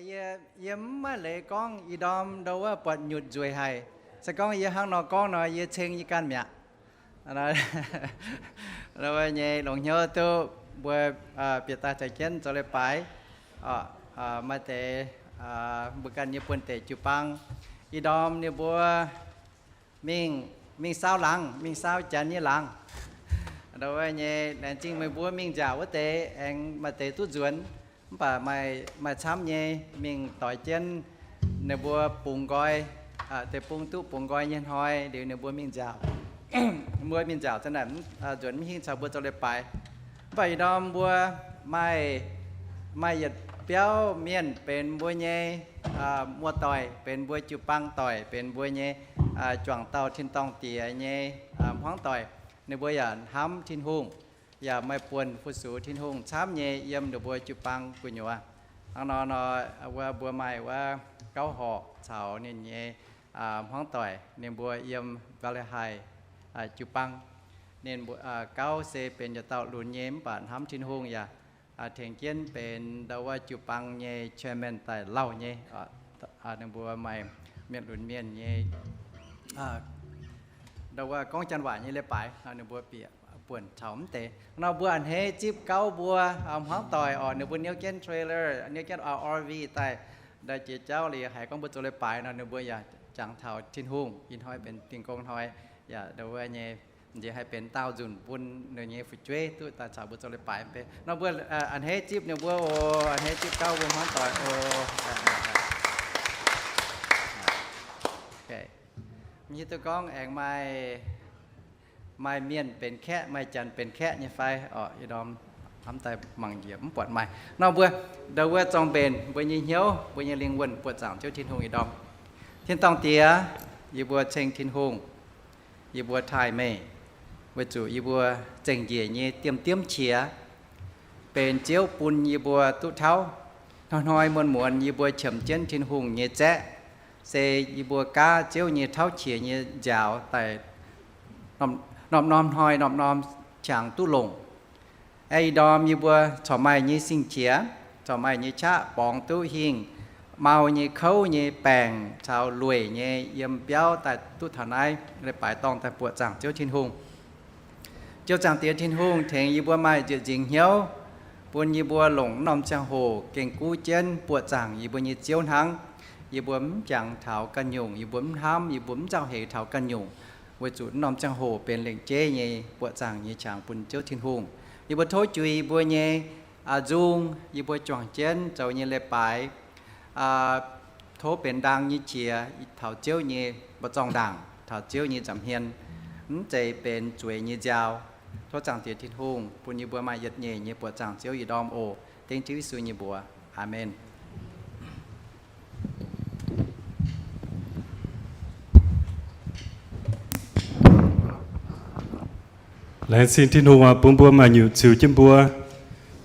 Yie, yie mv maaih leiz gorngv, ih ndorm ndau wuov buatc nyutc nzueic haic. Se gorngv yie hnangv nor gorngv nor, yie ceng yie ganh mi'aqv. Nyei longc hnyouv duqv mbuo bieqc daaih caux jienv zoux leiz-baaix. Maaih deix mbuo ganh nyei buonv-deic jiu-baang, ih ndorm ninh mbuo mingh, mingh saau laangz, mingh saau janx nyei laangz. Ndau wuov nyei, laengz zingh meih mbuo mingh nziaauc wuov deix aengx maaih deix duqv nzuonx. Mv baac maaih, maaih camv nyei mingh doix jienv ninh mbuo bungx nqoi, deix bung duqv bungx nqoi nyei hnoi liuz ninh mbuo mingh nziaauc. Mbuo mingh nziaauc zanc naaic nzuonx mv hingh caux mbuo zoux leiz-baaix. Mv baac ih ndorm mbuo maaih, maaih yietc biauv mienh benx mbuo nyei muoz-doic, benx mbuo jiu-baang doic, benx mbuo nyei juangc dauh tin-dorngh diex nyei hmuangv doic. Ninh mbuo yaac hnamv Tin-Hungh, yaac maaih buonc fu-sux Tin-Hungh camv nyei yiem ninh mbuo jiu-baang gu'nyuoz. Hnangv nor nor, wuov mbuo maaih wuov gauv horqc caux ninh nyei hmuangv doic, ninh mbuo yiem Valley High jiu-baang. Ninh mbuo gauv se benx yietc dauh lunx nyei mv baac hnamv Tin-Hungh yaac tengx jienv benx ndau wuov jiu-baang nyei chairman daaih lauh nyei. Ninh mbuo maaih mienh lunx mienh nyei ndau wuov gorngv janx waac nyei leiz-baaix, ninh mbuo bieqc buonc taux mv deix. Nor mbuo a'hneiv zipv gauv mbuo hmuangv doic orqc, ninh mbuo niouv jienv trailer, niouv jienv RV daaih, daaih jiex jauv liuz haiz gorngv mbuo zoux leiz-baaix nor, ninh mbuo yaac jangx taux Tin-Hungh. Ih hnoi benx dingh gong hnoi, yaac ndau wuov nyei nziex haih benx daauh nzunc bun ninh nyei fu'jueiv duqv daaih caux mbuo zoux leiz-baaix mv bei. Nor mbuo a'hneiv zipv ninh mbuo oc, a'hneiv zipv gauv mbuo hmuangv doic oc. Mv hiuv duqv gorngv aengx maaih, maaih mienh benx kaeqv, maaih janx benx kaeqv nyei fai? Orqc, ih ndorm hnamv daaih mangc njiec mv buatc maaih. Nor mbuo ndau wuov zorng-mbenc mbuo nyei hnyouv, mbuo nyei lingh wuonh buoqc zaangc Ziouv Tin-Hungh ih ndorm. Tin-dorngh Diex, yie mbuo ceng Tin-Hungh, yie mbuo taaih meih, weic zuqc yie mbuo zengc njiec nyei diemv-diemv qiex benx Ziouv bun yie mbuo duqv tauv. Hnoi-hnoi muonz-muonz yie mbuo qiemx jienv Tin-Hungh nyei zaeqv, se yie mbuo gaav Ziouv nyei tauv qiex nyei nziaaux daaih norm-norm hnoi norm-norm qangx duqv longc. Aeqv, ih ndorm yie mbuo corc maaih nyei sing-qiex, corc maaih nyei qaqv borngz duqv hingh, mau nyei kouv nyei baengc caux lueic nyei yiem biauv daaih duqv taux naaiv leiz-baaix dorngh daaih buoqc zaangc Ziouv Tin-Hungh. Ziouv Zaangc Diex Tin-Hungh, tengx yie mbuo maaih nzieqc nzingc hnyouv, bun yie mbuo longc norm ziangh hoc gengh guv jienv buoqc zaangc yie mbuo nyei Ziouv hnangv. Yie mbuo mv jangx taux ganh nyungc, yie mbuo mv hnamv, yie mbuo mv nzauh heix taux ganh nyungc, weic zuqc norm ziangh hoc benx lengc jeiv nyei buoqc zaangc nyei qangx bun Ziouv Tin-Hungh. Yie mbuo tov jui yie mbuo nyei nzung, yie mbuo juangc jienv zoux nyei leiz-baaix, tov benx ndaang nyei qiex taux Ziouv nyei mbu'zorng ndaangc, taux Ziouv nyei nza'hmien, mv zeiz benx zueiz nyei nziaaux. Tov Zaangc Diex Tin-Hungh bun yie mbuo maaih yietc nyeic nyei buoqc zaangc Ziouv ih ndorm oc. Dengv Ziouv Yesu nyei mbuox. Aamen. Laengz zingh Tin-Hungh bun mbuo maaih nyungc ziux jienv mbuo.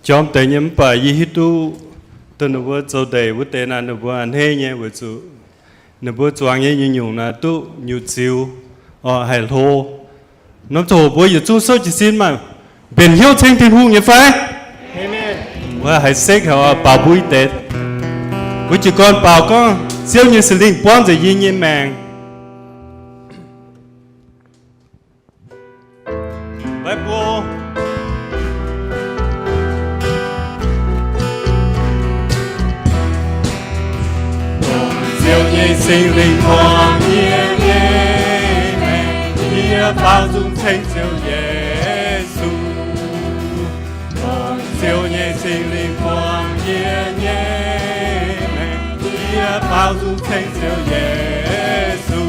Jorm deix nyei mv baac yie hiuv duqv dongh ninh mbuo zoux ndeic wuov deix naaic ninh mbuo a'hneiv nyei weic zuqc ninh mbuo zuangx nyei nyungc-nyungc naaic duqv nyutc ziux, oc, haih hlo. Norm ziangh hoc mbuo yietc zungv souv jiez sin maah, mbenc hnyouv ceng Tin-Hungh nyei fai? Mbuo haih sekv haic, baaux mbuo i deix. Mbuo jiez gorn baaux gorngv, Ziouv nyei Singx Lingh buangv nzengc yie nyei maengc. Dongh Ziouv nyei Singx Lingh buangv yie nyei maengc, yie baaux nzung ceng Ziouv Yesu. Dongh Ziouv nyei Singx Lingh buangv yie nyei maengc, yie baaux nzung ceng Ziouv Yesu.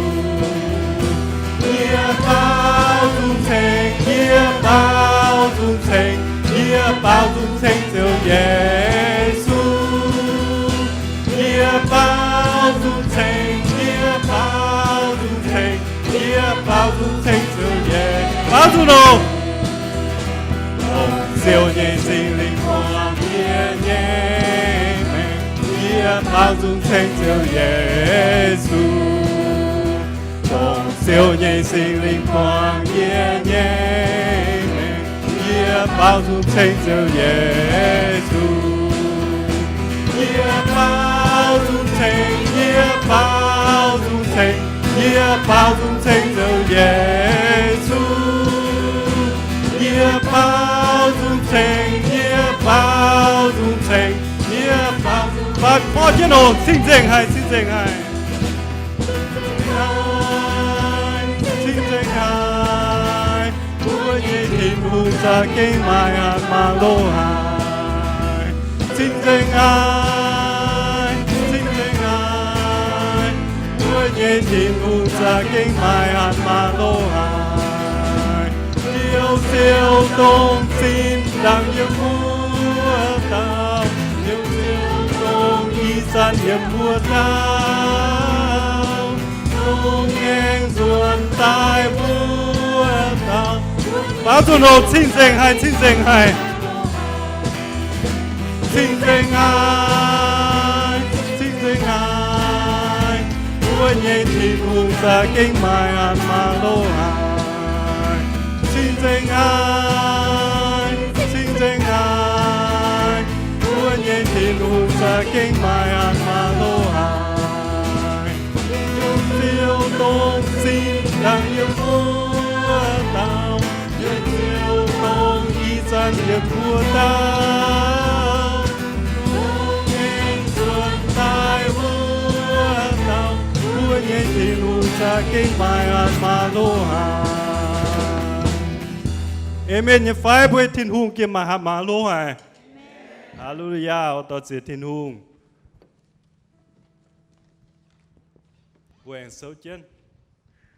Yie baaux nzung ceng, yie baaux nzung ceng, yie baaux nzung ceng Ziouv Yesu. Yie baaux nzung ceng, yie baaux nzung ceng, yie baaux nzung ceng Ziouv Yesu. Baaux nzung longx. Dongh Ziouv nyei Singx Lingh buangv yie nyei maengc, yie baaux nzung ceng Ziouv Yesu. Dongh Ziouv nyei Singx Lingh buangv yie nyei maengc, yie baaux nzung ceng Ziouv Yesu. Yie baaux Baaux nzung ceng Ziouv Yesu. Yie baaux nzung ceng, yie baaux nzung ceng, yie baaux nzung ceng. Baaux, baaux jienv oc, cing-nzengc haic, cing-nzengc haic. Cing-nzengc haic. Mbuo nyei Tin-Hungh za'gengh maaih hatc maaz loz-haaix. Cing-nzengc haic, cing-nzengc haic. Mbuo nyei Tin-Hungh za'gengh maaih hatc maaz loz-haaix. Liouh Ziouv dongh zinh ndaangc yiem mbuo dauh. Liouh Ziouv dongh ih zanc yiem mbuo dauh. Dongh aengx nzuonx daaih mbuo dauh. Baaux nzung oc, cing-nzengc haic, cing-nzengc haic. Cing-nzengc haic, cing-nzengc haic. Mbuo nyei Tin-Hungh za'gengh maaih hatc maaz loz-haaix. Cing-nzengc haic, cing-nzengc haic. Mbuo nyei Tin-Hungh za'gengh maaih hatc maaz loz-haaix. Liouh Ziouv dongh zinh ndaangc yiem mbuo dauh. Liouh Ziouv dongh ih zanc yiem mbuo dauh. Dongh aengx nzuonx daaih mbuo dauh. Mbuo nyei Tin-Hungh za'gengh maaih hatc maaz loz-haaix. Aamen nyei fai? Mbuo nyei Tin-Hungh gengh maaih hatc maaz loz-haaix. Haa^lu^lu^yaa, oix dorh ziex Tin-Hungh. Mbuo aengx souv jienv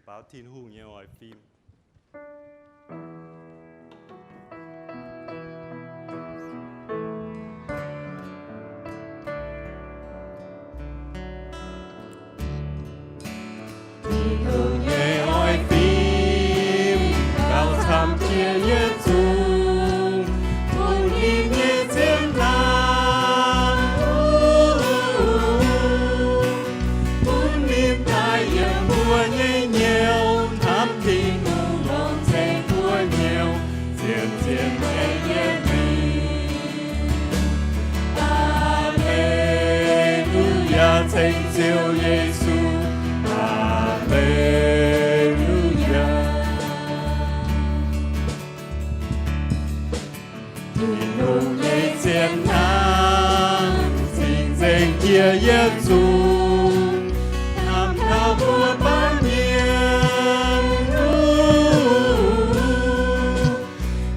Baaux Tin-Hungh Nyei Oix Fim. Tin-Hungh nyei oix fim gauh camv jiex yietc zungv bun ninh nyei zien hnamv, bun ninh daaih yiem mbuo nyei hnyouv. Hnamv Tin-Hungh longc nzengc mbuo hnyouv, zien zien nyei yiem ninh. Aa^le^lu^yaa, ceng Ziouv Yesu. Aa^le^lu^yaa. Tin-Hungh nyei zien hnamv cing-nzengc jiex yietc zungv, hnamv taux mbuo baamh mienh.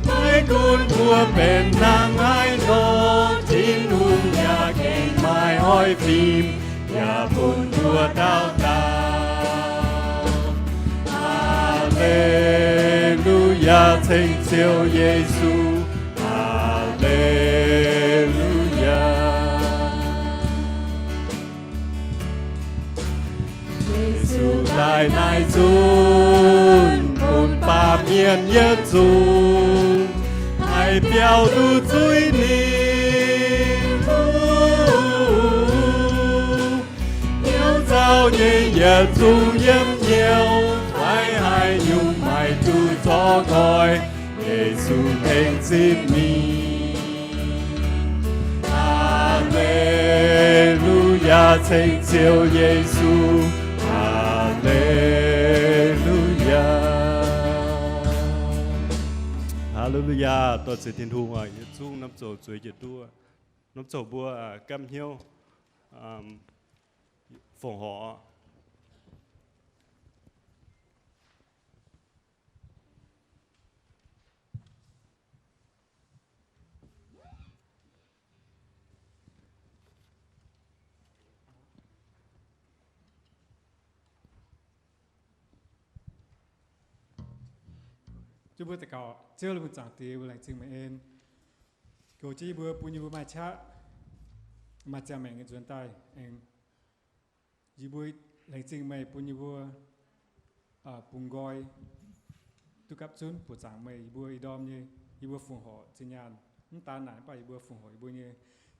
Maiv gunv mbuo benx hnangv haaix nor, Tin-Hungh yaac gengh maaih oix fim yaac bun mbuo dauh dauh. Aa^le^lu^yaa, ceng Ziouv Yesu. Aa^le^lu^yaa. Yesu daaih naaiv nzunc bun baamh mienh yietc zungv haih biaux nduqc zuiz ninh. Hnyouv nzauh nyei yietc zungv yiem hnyouv, fai haaix nyungc maaih duqv zorqv nqoi, Yesu tengx zipv mingh. Aa^le^lu^yaa, ceng Ziouv Yesu. Aa^le^lu^yaa. Haa^le^lu^yaa. Dorh ziex Tin-Hungh oc. Yietc zungv norm zouc zueiz jienv duqv. Norm zouc mbuo, aa, gamh hnyouv, aa, fongc horc. Ziouv, mbuo daux gaux. Ziouv, lomh mienh zaangc Diex, mbuo laengz zingh meih en. Goux jienv yie mbuo, bun yie mbuo maaih qaqv, maaih ziangh maengc nyei nzuonx daaih aengx. Yie mbuo laengz zingh meih bun yie mbuo, aa, bungx nqoi duqv gapv zunv buoqc zaangc meih. Yie mbuo ih ndorm nyei, yie mbuo fongc horc zinh nyaanh mv daan naaic, mv baac yie mbuo fongc horc yie mbuo nyei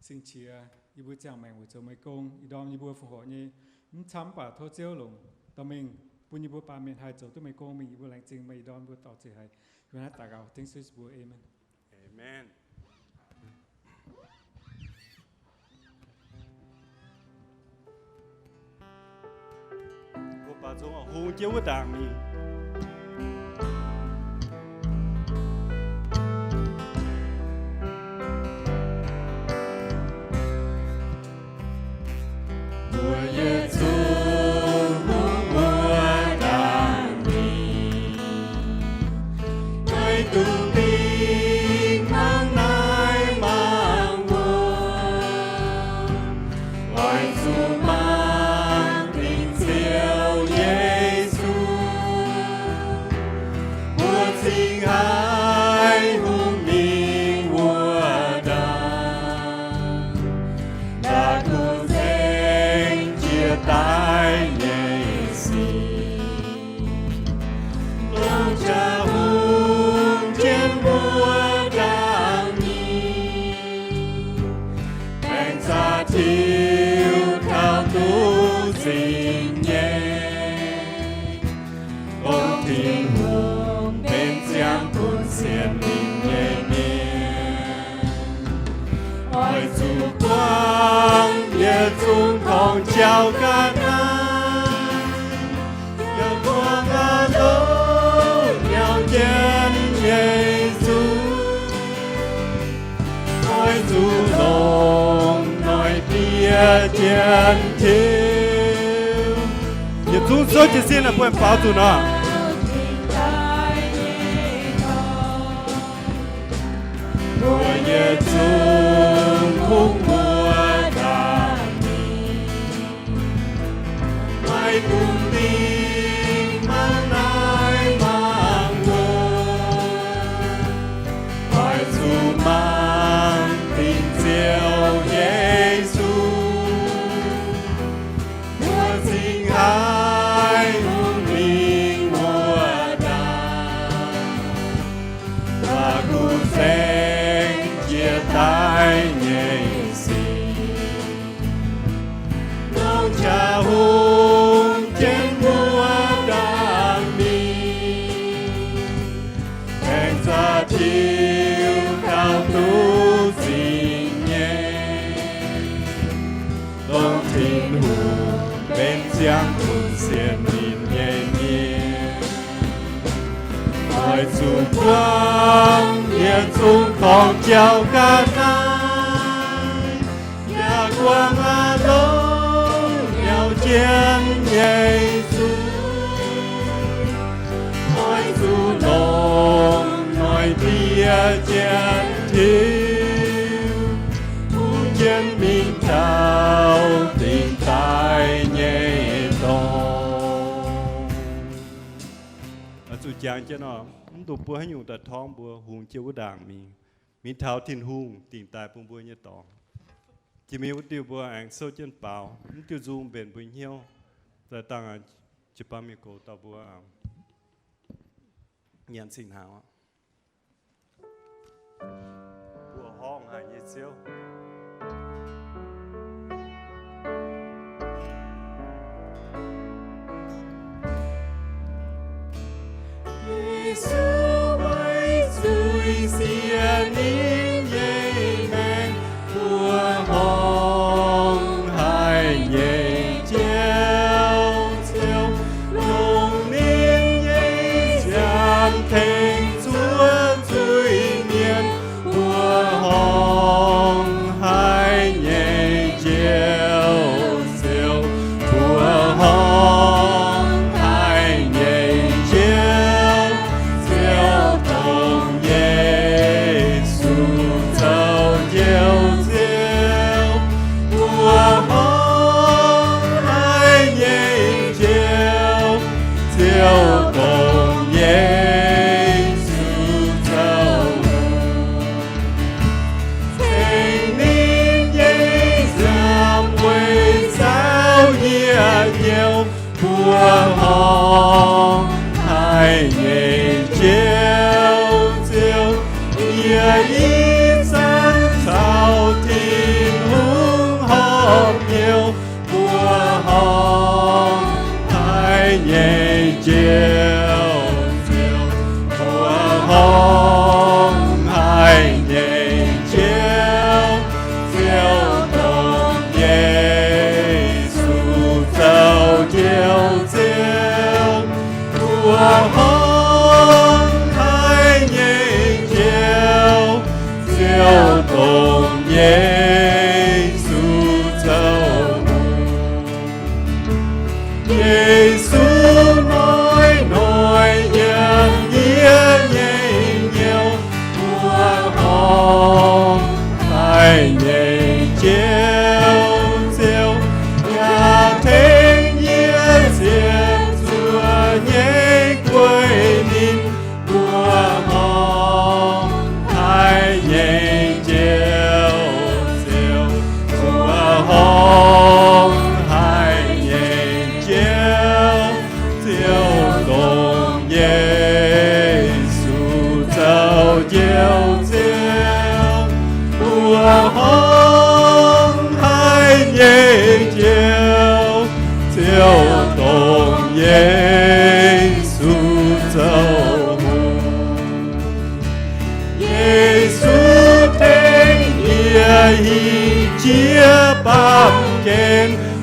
sing-qiex, yie mbuo ziangh maengc weic zoux meih gong. Ih ndorm yie mbuo fongc horc nyei mv camv, mv baac tov Ziouv longc dorh mingh bun yie mbuo baamh mienh haih zoux duqv meih gong mingh. Yie mbuo laengz zingh meih ih ndorm mbuo dorh ziex haic. Yie mbuo naaiv daux gaux dengv Yesu mbuox, aamen. Aamen. Mbuo baaux Zungv hungx jienv wuov ndaangc mingh. Mbuo yietc zungv hungx wuov ndaangc mingh, maiv dungx dingh mangc naaiv mangc wuov. Oix zuqc mangc dingc Ziouv Yesu, mbuo cingx haih hungx mingh wuov ndaangc, la'kuqv nzengc jiex daaih nyei sic. Longc qaqv hungx jienv wuov ndaangc mingh, baengc zaqc tiux taux duqv zingh nyei. Dongh Tin-Hungh benx ziangh bun sienx lingc nyei mienh, oix zuqc buangv yietc zungv torngv jauv ga'naaiv, yaac buangv aav longc nyauv jienv nyei zuiz. Oix zuqc longc noic dieh jienv tiux. Yietc zungv souv jiez sin naaic bun baaux zuqc nor. Mbuo yietc zungv hungx wuov ndaangc mingh, maiv dungx dingh mangc naaiv mangc wuov. Oix zuqc mangc dingc Ziouv Yesu, mbuo cingx haih hungx mingh wuov ndaangc, la'kuqv nzengc jiex daaih nyei sic. Longc qaqv hungx jienv wuov ndaangc mingh, baengc zaqc tiux taux duqv zingh nyei. Dongh Tin-Hungh benx ziangh bun sienx lingc nyei mienh, oix zuqc buangv yietc zungv torngv jauv ga'naaiv, yaac buangv aav longc nyauv jienv nyei zuiz. Oix zuqc longc noic dieh jienv tiux, hungx jienv mingh taux dingc daaih nyei dorngx. Oix zuqc jangx jienv nor, mv dungx buov haaix nyungc daaih torngv mbuo hungx jienv wuov ndaangc mingh, mingh taux Tin-Hungh dingc daaih bun mbuo nyei dorngx. Jiex mingh wuov diuh mbuo aengx souv jienv baaux, mv diuh nzung mbenc mbuo hnyouv, daaih dangh jiu-baang mienh gox dauh mbuo nyanc cing-hnaangx. Mbuo horngh haic nyei Ziouv. Yesu weic zuiz-sieqv nitv nyei maengc, mbuo horngh haic nyei Ziouv, Ziouv longc ninh nyei siang tengx zuov zuiz-mienh. Mbuo horngh haic nyei Ziouv, Ziouv, mbuo horngh haic nyei Ziouv, Ziouv dongh nyei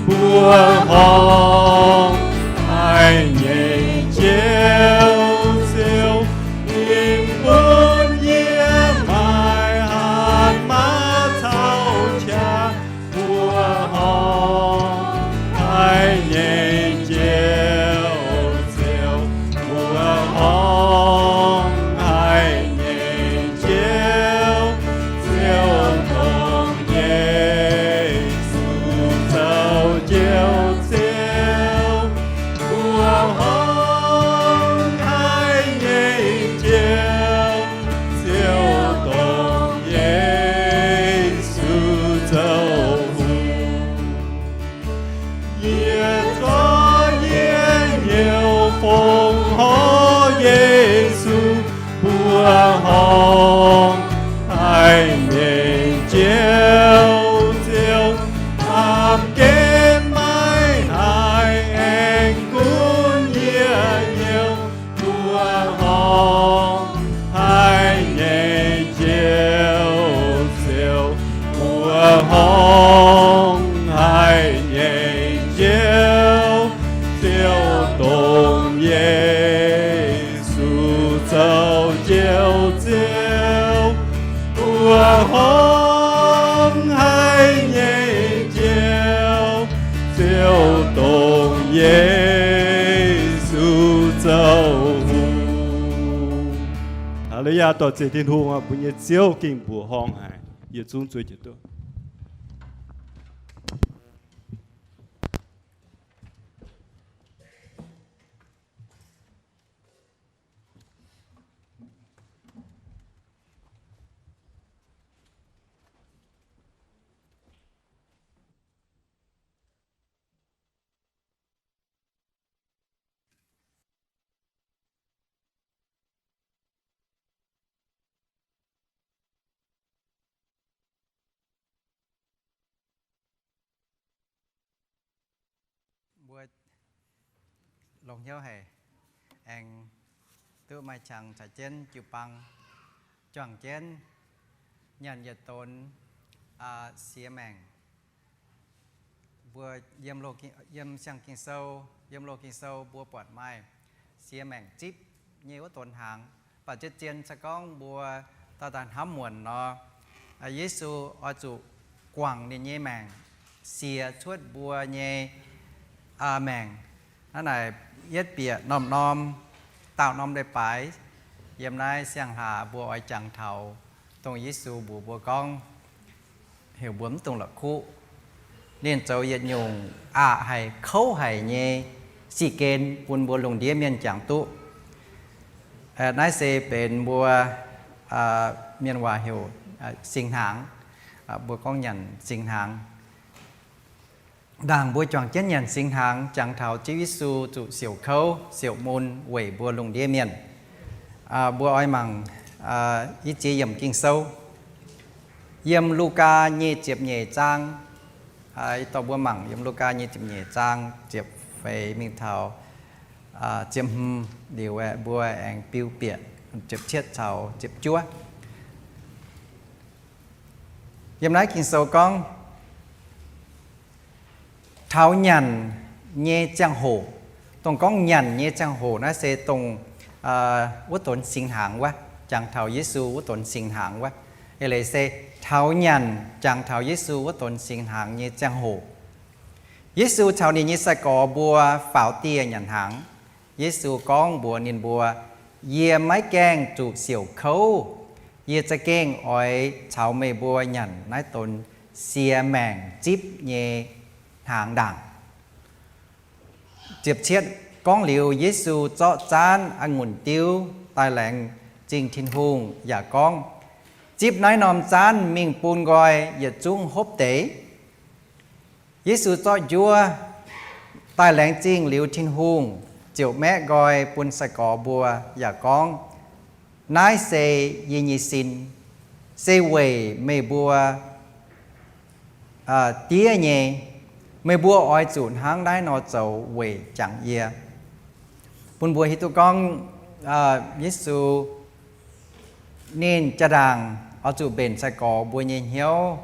Mbuo horngh haiz nyei Ziouv, Ziouv, ninh bun yie maaih hatc maaz caux qaqv. Mbuo horngh haiz nyei Ziouv, Ziouv, mbuo horngh haiz nyei Ziouv, Ziouv, dongh Yesu zoux Njoux Ziouv. Mbuo horngh haiz nyei Ziouv, Ziouv, dongh Yesu zoux Hungh. Yie zorqv yie hnyouv fongc horc Yesu. Mbuo horngh haiz nyei Njoux Ziouv, baamh gen maiv haih aengx gunv yie hnyouv. Mbuo horngh haiz nyei Njoux Ziouv, mbuo horngh haiz nyei Njoux Ziouv, dongh Yesu zoux Njoux Ziouv. Mbuo horngh haiz nyei Njoux Ziouv, dongh Yesu zoux Hungh. Haa^lu^yaa, dorh ziec Tin-Hungh, mbuo nyei Ziouv gengh mbuoqc horngh haic, yietc zungv zueiz jienv duqv. Mbuo longx hnyouv haic, aengx duqv maaih qangx caux jienv jiu-baang juangc jienv nyanc yietc donx siex maengc. Mbuo yiem, yiem siang-ging-sou, yiem loz-ging-sou mbuo buatc maaih siex maengc zipv nyei wuov donx hnaangx. Baac zien-zien se gorngv mbuo dorh daaih hnamv muonc nor, Yesu oix zuqc guangc ninh nyei maengc, siec cuotv mbuo nyei maengc. Hnangv naaic, yietv bieqc norm-norm, daauh norm leiz-baaix yiem naaiv siang-hlaax mbuo oix jangx taux dongh Yesu mbuox mbuo gorngv, heuc mbuo mv dungx la'kuqv. Ninh zoux yietc nyungc aqc haic, kouv haic nyei sic gen bun mbuo lungh ndiev mienh jangx duqv. Naaiv se benx mbuo mienh waac heuc singx hnaangx. Mbuo gorngv nyanc singx hnaangx. Ndaangc mbuo juangc jienv nyanc singx hnaangx, jangx taux Ziouv Yesu zuqc siouc kouv siouc mun weic mbuo lungh ndiev mienh. Mbuo oix mangc i ziex yiemc Ging-Sou. Yiem Lugaa nyei ziepc nyeic zaang, dorh mbuo mangc yiem Lugaa nyei ziepc nyeic zaang ziepc feix mingh taux ziepc hmz liuz, mbuo aengx biu bieqc ziepc cietv caux ziepc juov. Yiem naaiv Ging-Sou gorngv, taux nyanc nyei ziangh hoc, dongh gorngv nyanc nyei ziangh hoc naaiv se dongh wuov donx singx hnaangx wuov, jangx taux Yesu wuov donx singx hnaangx wuov. Eix leiz se taux nyanc jangx taux Yesu wuov donx singx hnaangx nyei ziangh hoc, Yesu caux ninh nyei sai-gorx mbuo faaux dieh nyanc hnaangx. Yesu gorngv mbuox ninh mbuo, Yie maiv gaengh zuqc siouc kouv. Yie za'gengh oix caux meih mbuo nyanc naaiv donx siex maengc zipv nyei hnaangx ndaangc. Ziepc cietv, gorngv liuz, Yesu zorqv zaanv a'ngunc diuv daaih laengz zingh Tin-Hungh yaac gorngv, Zipv naaiv norm zaanv mingh bun nqoi yietc zungv hopv deix. Yesu zorqv njuov daaih laengz zingh liuz Tin-Hungh, ziouc maeqv nqoi bun sai-gorx mbuo yaac gorngv, Naaiv se yie nyei sin, se weic meih mbuo diev nyei. Meih mbuo oix zuqc hnangv naaiv nor zoux weic jangx yie. Bun mbuo hiuv duqv gorngv Yesu ninh jaa-ndaangc oix zuqc mbenc sai-gorx mbuo nyei hnyouv,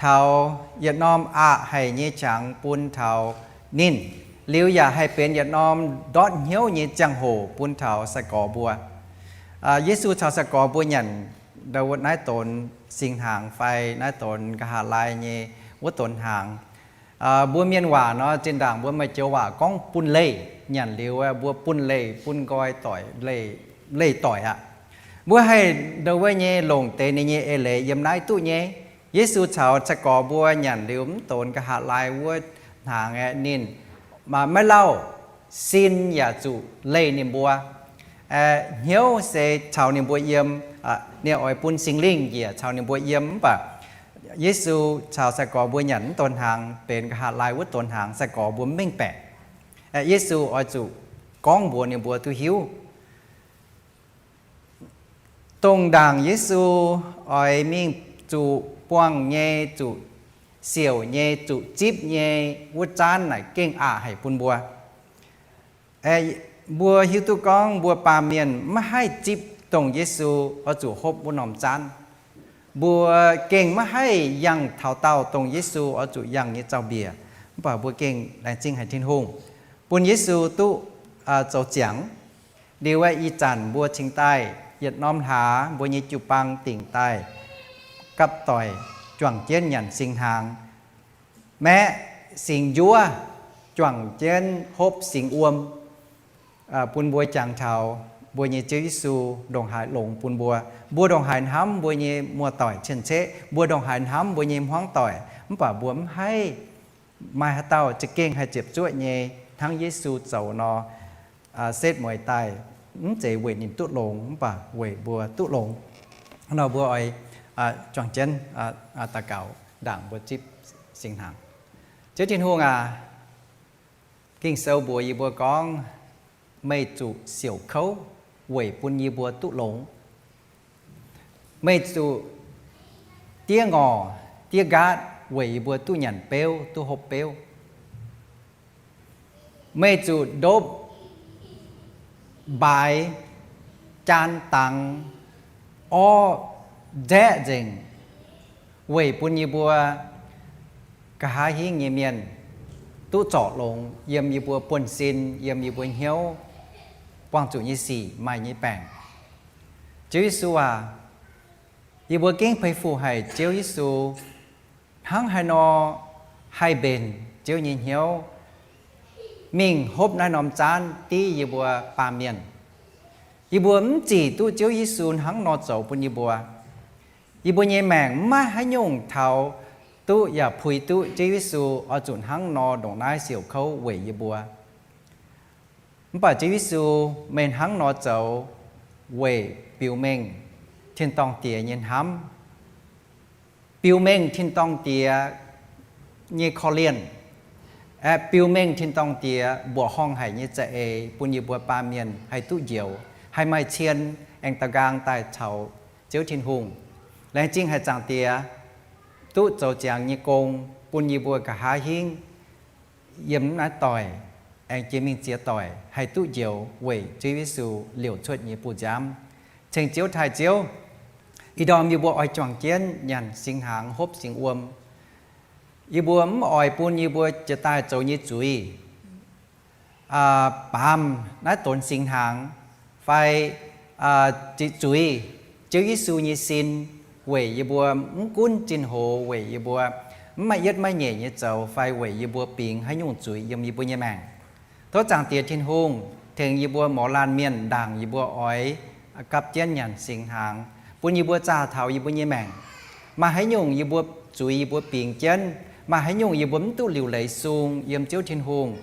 taux yietc norm aqc haic nyei qangx bun taux ninh, liuz yaac haih benx yietc norm ndortv hnyouv nyei ziangh hoc bun taux sai-gorx mbuo. Yesu caux sai-gorx mbuo nyanc ndau wuov naaiv donx singx hnaangx fai naaiv donx nqa'haav laai nyei wuov donx hnaangx. Mbuo mienh waac nor, zinh ndaangc mbuo maaih joux waac gorngv bunh leih. Nyanc liuz mbuo bunh leih, bunh nqoi doic, leih doic aqv. Mbuo haih ndau wuov nyei longc deix ninh nyei eix leiz yiem naaiv duqv nyei. Yesu caux sai-gorx mbuo nyanc liuz mv donx nqa'haav laai wuov hnaangx aeqv, ninh maiv lauh, sin yaac zuqc leih ninh mbuo. Hnyouv se caux ninh mbuo yiem, ninh oix bun Singx Lingh njiec caux ninh mbuo yiem. Mv baac Yesu caux sai-gorx mbuo nyanc mv donx hnaangx, benx nqa'haav laai wuov donx hnaangx, sai-gorx mbuo mv mengh baeqc. Yesu oix zuqc gorngv mbuox ninh mbuo duqv hiuv. Dongh ndaangc Yesu oix mingh zuqc buangh nyei, zuqc siouc nyei, zuqc zipv nyei wuov zaanv naaic gengh aqc haic bun mbuo. Mbuo hiuv duqv gorngv mbuo baamh mienh maiv haih zipv dongh Yesu oix zuqc hopv wuov norm zaanv. Mbuo gengh maiv haih yangh taux daauh dongh Yesu oix zuqc yangh nyei zaux-mbiec. Mv baac mbuo gengh laengz zingh haic Tin-Hungh bun Yesu duqv zoux ziangx. Liuz aeqv, ih zanc mbuo cingx daaih yietc norm hlaax mbuo nyei jiu-baang dingc daaih gapv doic juangc jienv nyanc singx hnaangx, maeqv singx njuov, juangc jienv hopv singx wuom, bun mbuo jangx taux mbuo nyei Ziouv Yesu ndongc haaix longx bun mbuo. Mbuo ndongc haaix hnamv mbuo nyei muoz-doic cien-ceqv, mbuo ndongc haaix hnamv mbuo nyei hmuangv doic, mv baac mbuo mv haih maaih haaix dauh za'gengh haih ziepc zuoqv nyei hnangv Yesu zoux nor, setv mueiz daaih, mv zeiz weic ninh duqv longx, mv baac weic mbuo duqv longx. Nor mbuo oix juangc jienv daux gaux ndaangc mbuo zipv singx hnaangx. Ziouv Tin-Hungh aac, Ging-Sou mbuox yie mbuo gorngv, meih zuqc siouc kouv weic bun yie mbuo duqv longx. Meih zuqc diev ngorc diev nqaatv weic yie mbuo duqv nyanc beuv, duqv hopv beuv. Meih zuqc ndopv mbaaix, jaan dangx, orv nzaeqv nzengc, weic bun yie mbuo nqa'haav hingv nyei mienh duqv zorc longx yiem yie mbuo buonv-sin, yiem yie mbuo hnyouv, buangh zuqc nyei sic, maaih nyei baengc. Ziouv Yesu aac, yie mbuo gengh peix fuc haic Ziouv Yesu, hnangv haaix nor haih mbenc Ziouv nyei hnyouv mingh hopv naaiv norm zaanv div yie mbuo baamh mienh. Yie mbuo mv zic duqv Ziouv Yesu hnangv nor zoux bun yie mbuo. Yie mbuo nyei maengc maiv haaix nyungc taux duqv yaac puix duqv Ziouv Yesu oix zuqc hnangv nor ndongc naaiv siouc kouv weic yie mbuo. Mv baac Ziouv Yesu, meih hnangv nor zoux weic biux mengh tin-dorngh Diex nyei hnamv, biux mengh tin-dorngh Diex nyei korv-lienh, aeqv, biux mengh tin-dorngh Diex mbuoqc horngh haic nyei za'eix bun yie mbuo baamh mienh haih duqv njoux, haih maaih cien aengx daux nqaang daaih caux Ziouv Tin-Hungh. Laengz zingh haic Zaangc Diex, duqv zoux ziangx nyei gong bun yie mbuo nqa'haav hingv yiem naaiv doic aengx jiex mingh ziex doic haih duqv njoux weic Ziouv Yesu liouc cuotv nyei bu nziaamv. Ceng Ziouv taaih Ziouv, ih ndorm yie mbuo oix juangc jienv nyanc singx hnaangx hopv singx wuom. Yie mbuo mv oix bun yie mbuo jiex daaih zoux nyei zuiz baamz naaiv donx singx hnaangx fai ziqc zuiz Ziouv Yesu nyei sin weic yie mbuo mv gunv zinh hoz weic yie mbuo mv maaih yietv maiv nyeic nyei zoux fai weic yie mbuo bingx haaix nyungc zuiz yiem yie mbuo nyei maengc. Tov Zaangc Diex Tin-Hungh tengx yie mbuo mouz laanh mienh ndaangc yie mbuo oix gapv jienv nyanc singx hnaangx, bun yie mbuo zaah taux yie mbuo nyei maengc. Maaih haaix nyungc yie mbuo zuiz yie mbuo bingx jienv, maaih haaix nyungc yie mbuo mv duqv liuc leiz sung yiem Ziouv Tin-Hungh,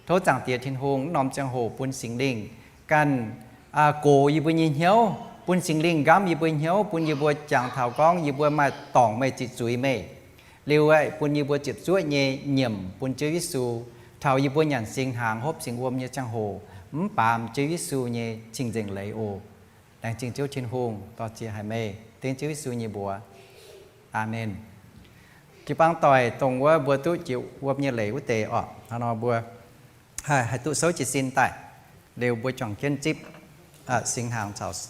tov Zaangc Diex Tin-Hungh mv norm ziangh hoc bun Singx Lingh ganh gox yie mbuo nyei hnyouv, bun Singx Lingh nqamv yie mbuo hnyouv, bun yie mbuo jangx taux gorngv yie mbuo maaih dorngc meih, ziqc zuiz meih. Liuz aeqv, bun yie mbuo ziepc zuoqv nyei nyiemc bun Ziouv Yesu taux yie mbuo nyanc singx hnaangx hopv singx wuom nyei ziangh hoc mv baamz Ziouv Yesu nyei cing-nzengc leiz oc. Laengz zingh Ziouv Tin-Hungh, dorh ziex haic meih, dengv Ziouv Yesu nyei mbuox. Aamen. Jiu-baang doic, dongh wuov mbuo duqv jiex wuom nyei leiz wuov deix orqc, hnangv nor mbuo haih duqv souv jiez sin daaih. Liuz mbuo juangc jienv zipv singx hnaangx caux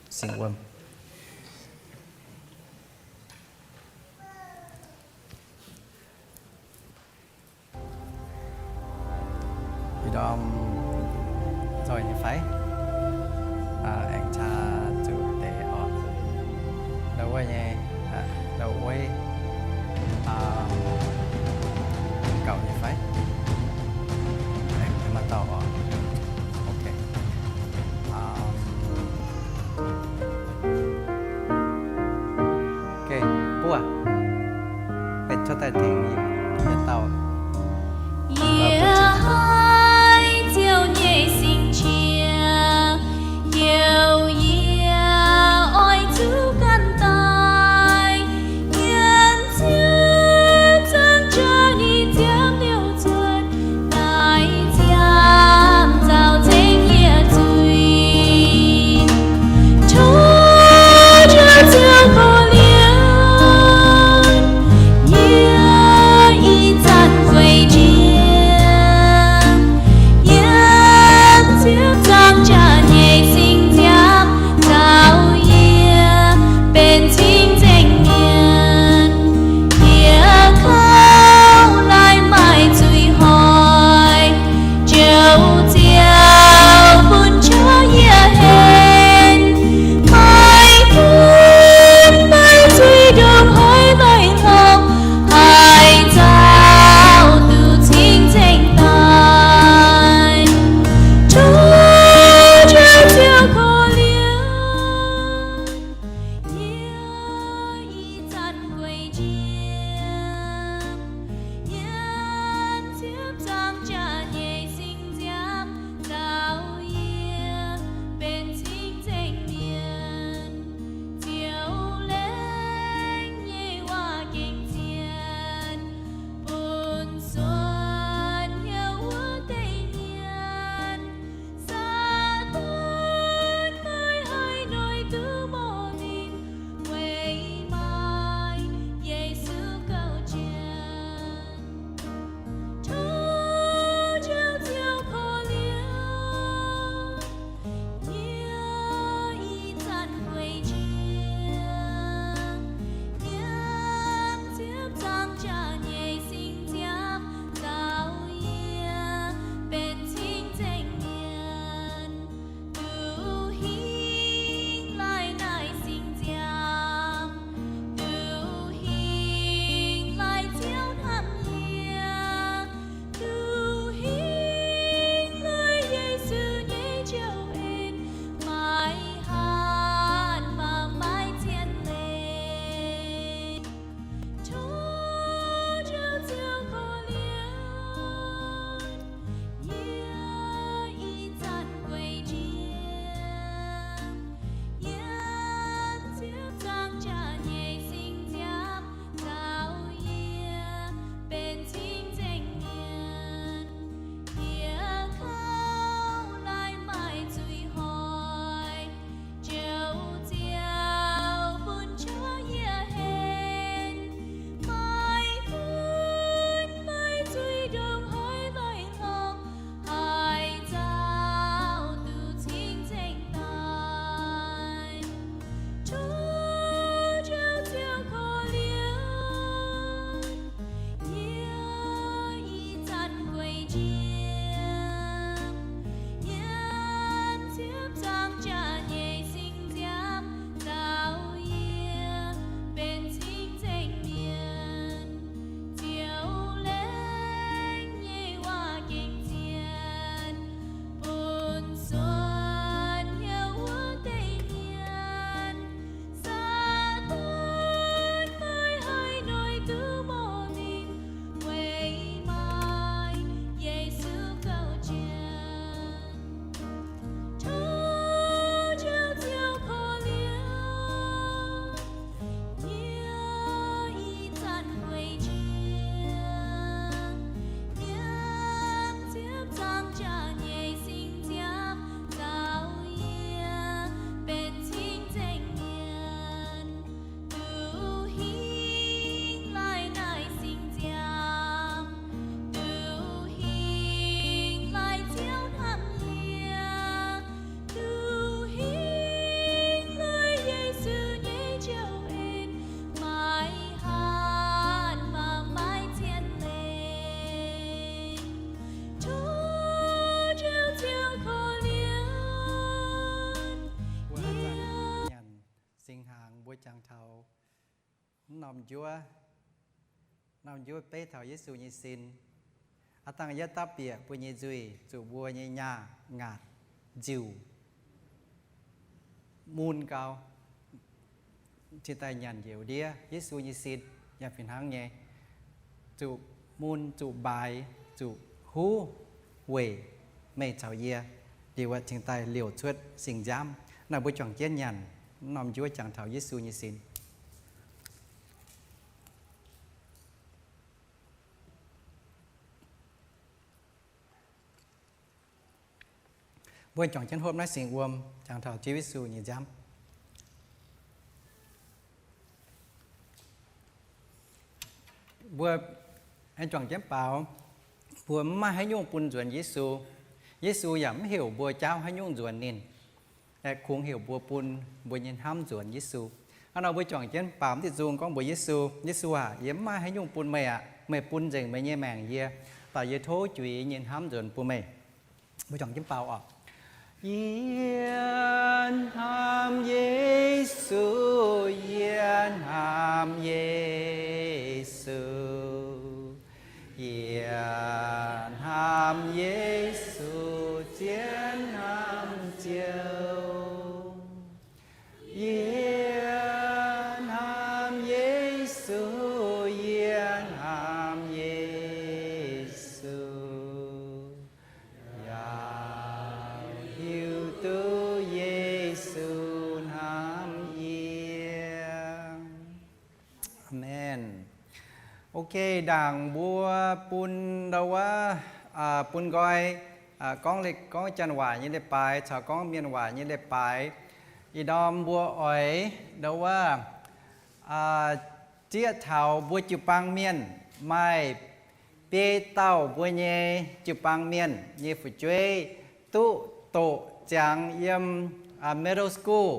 singx wuom. ndorm nzoih nyei fai? Aengx caa zuqc deix oc. Ndau wuov nyei, ndau wuov, gauh nyei fai? Aengx maaih dauh oc. Ok. Ok, buov. Benx cuotv daaih tengx yietc dauh. Yie haiz Ziouv nyei sing qiex, youh yie oix zuqc ganh daaih. Norm njuov, norm njuov beiv taux Yesu nyei sin. Aav dangh yie dapv bieqc mbuo nyei nzuih, zuqc mbuo nyei nyaah ngaatc nziuc mun gau, cingx daaih nyanc njiec ndiev Yesu nyei sin, yaac fih hnangv nyei, zuqc mun, zuqc mbaaix, zuqc huv weic meih caux yie, liuz cingx daaih liouc cuotv singx nziaamv. Naaiv mbuo juangc jienv nyanc norm njuov jangx taux Yesu nyei sin. Mbuo juangc jienv hopv naaiv singx wuom jangx taux Ziouv Yesu nyei nziaamv. Mbuo aengx juangc jienv baaux, mbuo mv maaih haaix nyungc bun nzuonx Yesu. Yesu yaac mv heuc mbuo jaauv haaix nyungc nzuonx ninh. Aeqv, kungx heuc mbuo bun mbuo nyei hnamv nzuonx Yesu. Hnangv nor mbuo juangc jienv baaux mv diuh nzung gorngv mbuox Yesu, Yesu aac, yie mv maaih haaix nyungc bun meih aqv. Meih bun nzengc meih nyei maengc yie, daaih yie tov juix nyei hnamv nzuonx bun meih. Mbuo juangc jienv baaux oc. Yie hnamv Yesu, yie hnamv Yesu. Yie hnamv Yesu, zien hnamv Ziouv. Yie hnamv Yesu, yie hnamv Yesu. Yaac hiuv duqv Yesu hnamv yie. Aamen. Ok, ndaangc mbuo bun ndau wuov, bun nqoi, gorngv, gorngv janx waac nyei leiz-baaix caux gorngv mienh waac nyei leiz-baaix. Ih ndorm mbuo oix ndau wuov zieqv taux mbuo jiu-baang mienh, maaih biei dauh mbuo nyei jiu-baang mienh nyei fu'jueiv duqv doqc ziangx yiem middle school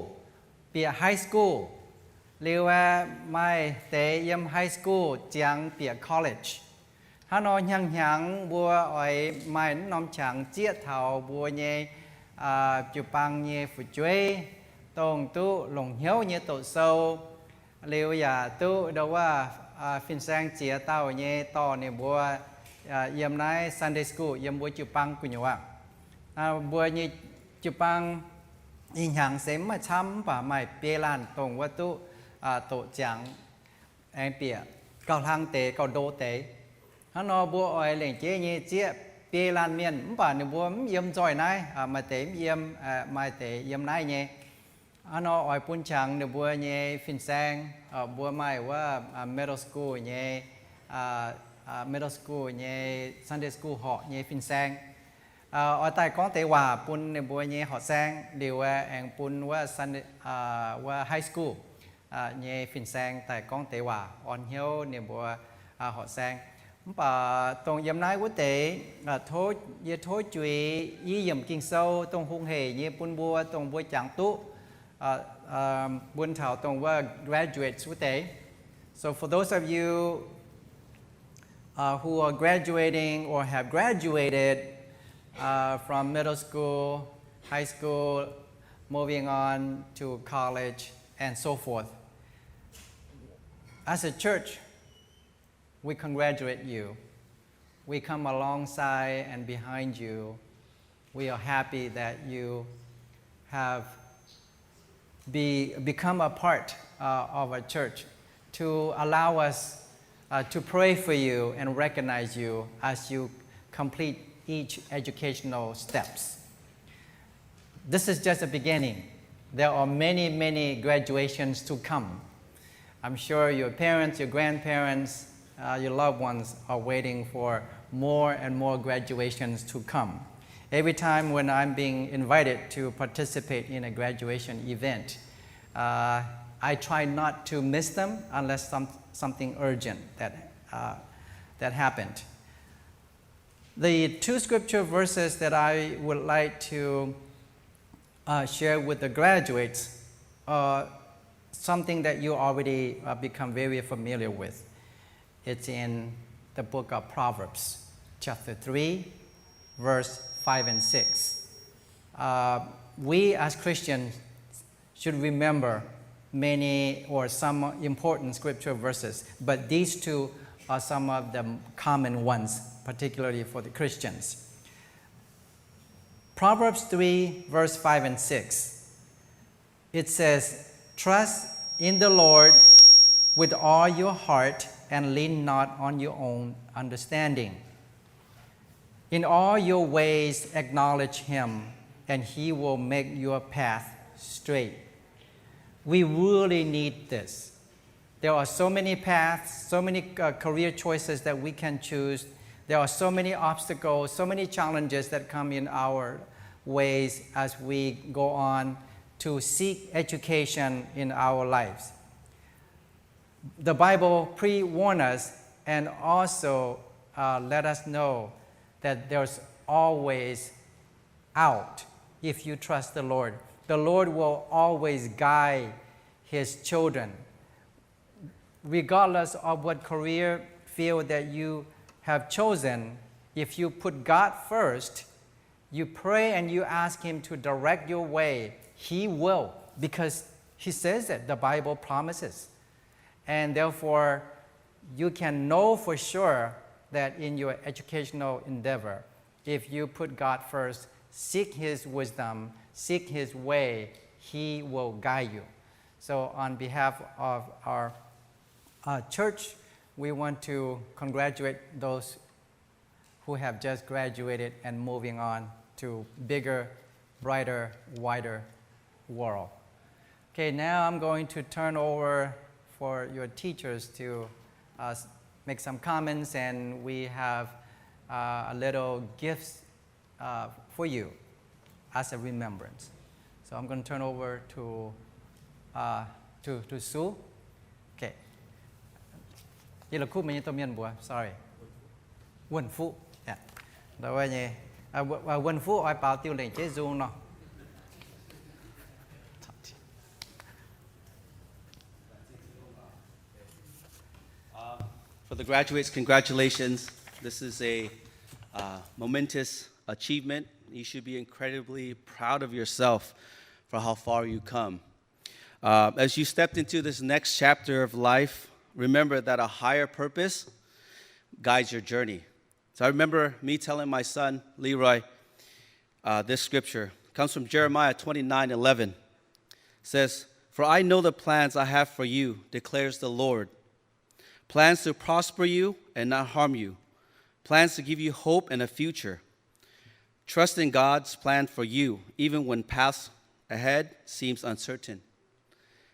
bieqc high school, liuz aeqv, maaih deix yiem high school ziangx bieqc college. Hnangv nor hnyangx-hnyangx mbuo oix maaih naaiv norm qangx zieqv taux mbuo nyei jiu-baang nyei fu'jueiv, dongh duqv longc hnyouv nyei doqc sou, liuz yaac duqv ndau wuov fin-saeng ziex dauh nyei dorh ninh mbuo yiem naaiv Sunday school yiem mbuo jiu-baang gu'nyuoz. Mbuo nyei jiu-baang ih hnyangx se mv maaih camv, mv baac maaih biei laanh dongh wuov duqv doqc ziangx aengx bieqc gauh hlang deix gauh ndo deix. Hnangv nor mbuo oix lengc jeiv nyei zieqv biei laanh mienh, mv baac ninh mbuo mv yiem nzoih naaiv, maaih deix mv yiem, maaih deix yiem naaiv nyei. Hnangv nor oix bun qangx ninh mbuo nyei fin-saeng, mbuo maaih wuov middle school nyei, middle school nyei Sunday school horqc nyei fin-saeng, oix daaih gorngv deix waac bun ninh mbuo nyei horqc saeng, liuz aengx bun wuov, wuov high school nyei fin-saeng daaih gorngv deix waac orn hnyouv ninh mbuo horqc saeng. Mv baac dongh yiem naaiv wuov deix, yie tov juix i yiemc Ging-Sou dongh hungh hec nyei bun mbuo, dongh mbuo jangx duqv, bun taux dongh wuov graduates wuov deix. So for those of you who are graduating or have graduated from middle school, high school, moving on to college, and so forth, as a church, we congratulate you. We come alongside and behind you. We are happy that you have be, become a part of our church to allow us to pray for you and recognize you as you complete each educational steps. This is just a beginning. There are many, many graduations to come. I'm sure your parents, your grandparents, your loved ones are waiting for more and more graduations to come. Every time when I'm being invited to participate in a graduation event, I try not to miss them unless some, something urgent that, that happened. The two scripture verses that I would like to share with the graduates are something that you already become very familiar with. It's in the book of Proverbs, chapter three, verse five and six. We as Christians should remember many or some important scripture verses, but these two are some of the common ones, particularly for the Christians. Proverbs three, verse five and six, it says, "Trust in the Lord with all your heart and lean not on your own understanding. In all your ways acknowledge him, and he will make your path straight." We really need this. There are so many paths, so many, uh, career choices that we can choose. There are so many obstacles, so many challenges that come in our ways as we go on to seek education in our lives. The Bible pre-warn us and also, uh, let us know that there's always out if you trust the Lord. The Lord will always guide his children. Regardless of what career field that you have chosen, if you put God first, you pray and you ask him to direct your way, he will, because he says it, the Bible promises. And therefore, you can know for sure that in your educational endeavor, if you put God first, seek his wisdom, seek his way, he will guide you. So on behalf of our, uh, church, we want to congratulate those who have just graduated and moving on to bigger, brighter, wider world. Okay, now I'm going to turn over for your teachers to, uh, make some comments, and we have, uh, a little gifts, uh, for you as a remembrance. So I'm going to turn over to, uh, to, to Sue. Okay. Yie la'kuqv meih nyei domh mienh mbuox, sorry. Wuonh Fuqv. Wuonh Fuqv oix baaux diuh lengc jeiv nzung nor. For the graduates, congratulations. This is a, uh, momentous achievement. You should be incredibly proud of yourself for how far you come. Uh, as you stepped into this next chapter of life, remember that a higher purpose guides your journey. So I remember me telling my son, Leroy, uh, this scripture. It comes from Jeremiah twenty-nine eleven. It says, "For I know the plans I have for you, declares the Lord. Plans to prosper you and not harm you. Plans to give you hope and a future." Trust in God's plan for you, even when paths ahead seems uncertain.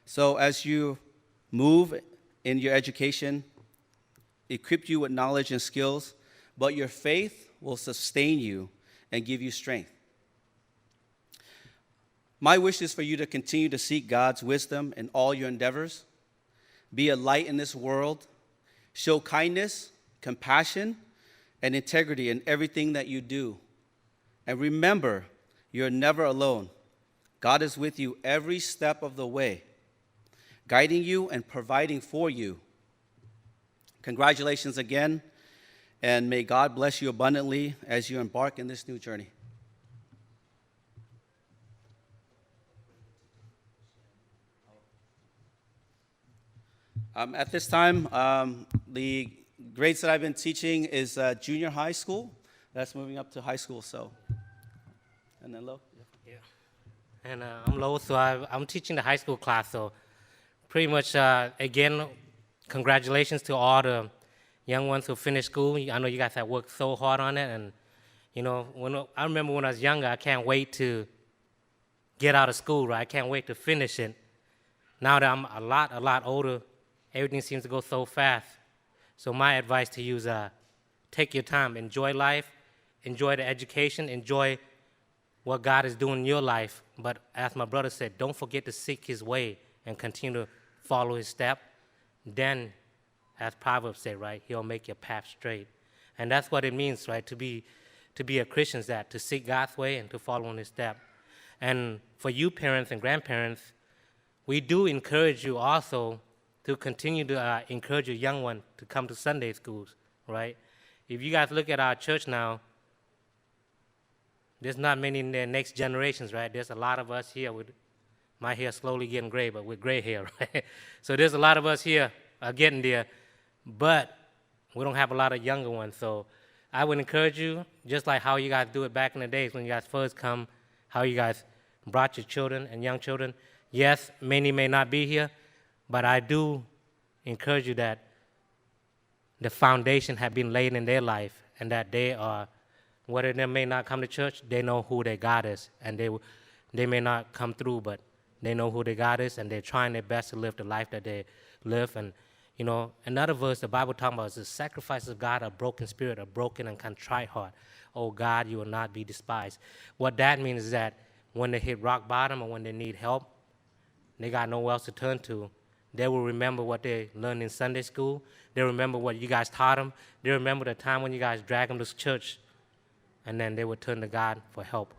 So as you move in your education, equip you with knowledge and skills, but your faith will sustain you and give you strength. My wish is for you to continue to seek God's wisdom in all your endeavors. Be a light in this world. Show kindness, compassion, and integrity in everything that you do. And remember, you're never alone. God is with you every step of the way, guiding you and providing for you. Congratulations again, and may God bless you abundantly as you embark in this new journey. Um, at this time, um, the grades that I've been teaching is, uh, junior high school. That's moving up to high school, so. And then Lo. Yeah. And, uh, I'm Lo, so I, I'm teaching the high school class, so pretty much, uh, again, congratulations to all the young ones who finished school. I know you guys have worked so hard on it, and, you know, when I remember when I was younger, I can't wait to get out of school, right? I can't wait to finish it. Now that I'm a lot, a lot older, everything seems to go so fast. So my advice to you is, uh, take your time, enjoy life, enjoy the education, enjoy what God is doing in your life. But as my brother said, don't forget to seek his way and continue to follow his step. Then, as Proverbs say, right, he'll make your path straight. And that's what it means, right, to be, to be a Christian, is that to seek God's way and to follow in his step. And for you parents and grandparents, we do encourage you also to continue to, uh, encourage your young one to come to Sunday schools, right? If you guys look at our church now, there's not many in the next generations, right? There's a lot of us here with My hair slowly getting gray, but with gray hair, right? So there's a lot of us here are getting there, but we don't have a lot of younger ones. So I would encourage you, just like how you guys do it back in the days when you guys first come, how you guys brought your children and young children. Yes, many may not be here, but I do encourage you that the foundation have been laid in their life, and that they are, whether they may not come to church, they know who their God is, and they, they may not come through, but they know who their God is, and they're trying their best to live the life that they live. And, you know, another verse the Bible talking about is the sacrifices of God, a broken spirit, a broken and contrite heart. Oh God, you will not be despised. What that means is that when they hit rock bottom or when they need help, they got nowhere else to turn to. They will remember what they learned in Sunday school. They remember what you guys taught them. They remember the time when you guys dragged them to church. And then they will turn to God for help.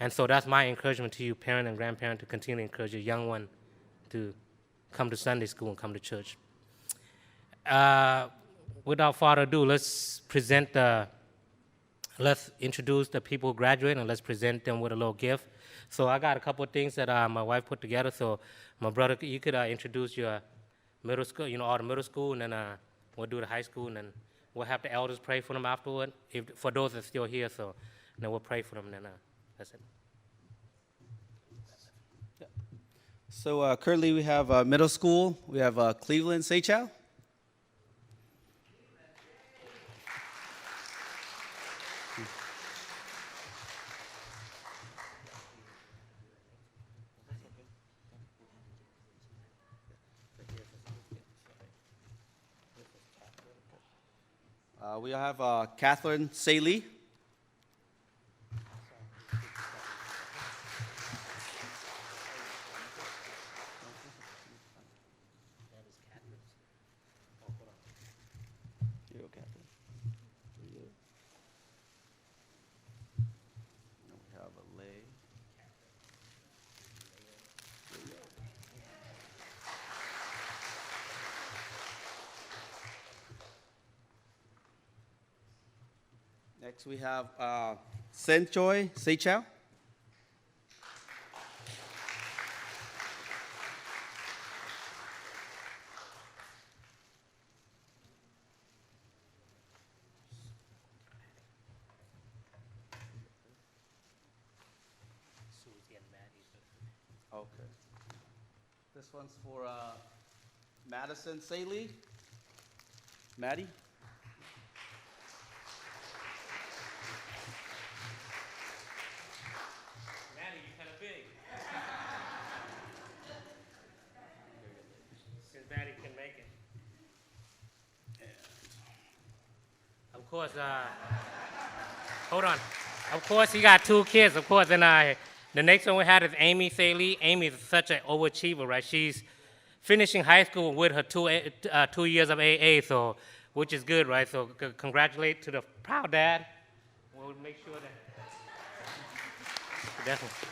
And so that's my encouragement to you, parent and grandparent, to continue to encourage your young one to come to Sunday school and come to church. Uh, without further ado, let's present the let's introduce the people who graduate and let's present them with a little gift. So I got a couple of things that uh, my wife put together. So my brother, you could uh, introduce your middle school, you know, all the middle school, and then uh, we'll do the high school, and then we'll have the elders pray for them afterward. If for those that are still here, so then we'll pray for them. And then uh, that's it. So uh, currently we have uh, middle school. We have uh, Cleveland Seichao. Uh, we have uh, Catherine Saley. Here you go, Catherine. Here you go. And we have a lei. Next, we have uh, Senjoy Seichao. Okay. This one's for uh, Madison Saley. Maddie? Maddie, you're kind of big. Since Maddie can make it. Of course, uh, hold on. Of course, he got two kids, of course, and uh, the next one we had is Amy Saley. Amy is such an overachiever, right? She's finishing high school with her two, uh, two years of A A, so, which is good, right? So c- congratulate to the proud dad. We'll make sure that. Definitely.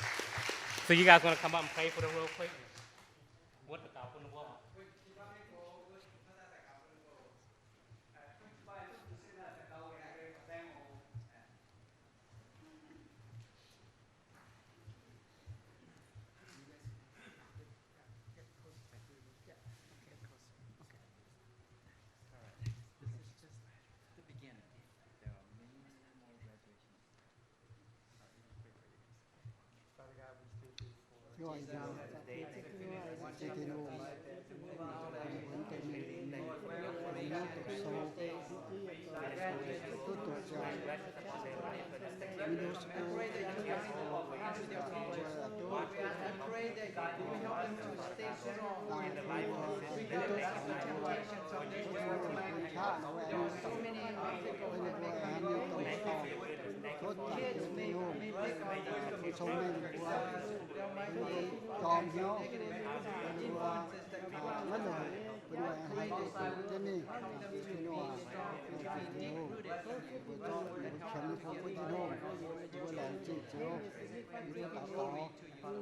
So you guys want to come up and pray for them real quick? What the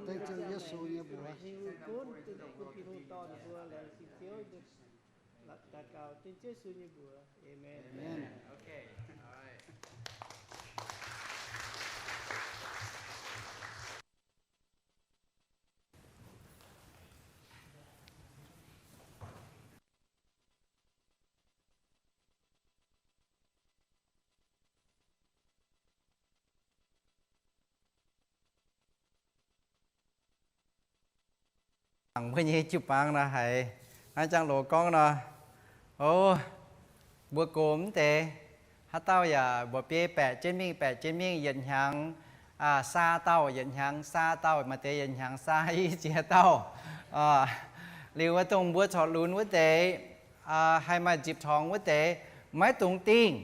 Dengv Ziouv Yesu nyei mbuox. Daux gaux dengv Ziouv Yesu nyei mbuox. Amen. mangc mbuo nyei jiu-baang nor haiz naaiv jangx loz gorngv nor, o, mbuo gox mv deix, haaix dauh yaac mbuox biei baeqc jienv mingh, baeqc jienv mingh, yietc hnyangx saa dauh, yietc hnyangx saa dauh, maaih deix yietc hnyangx saa i ziex dauh. Liuz wuov dongh mbuo corc lunx wuov deix, haih maaih nzipc torngx wuov deix, maiv dungx dingh.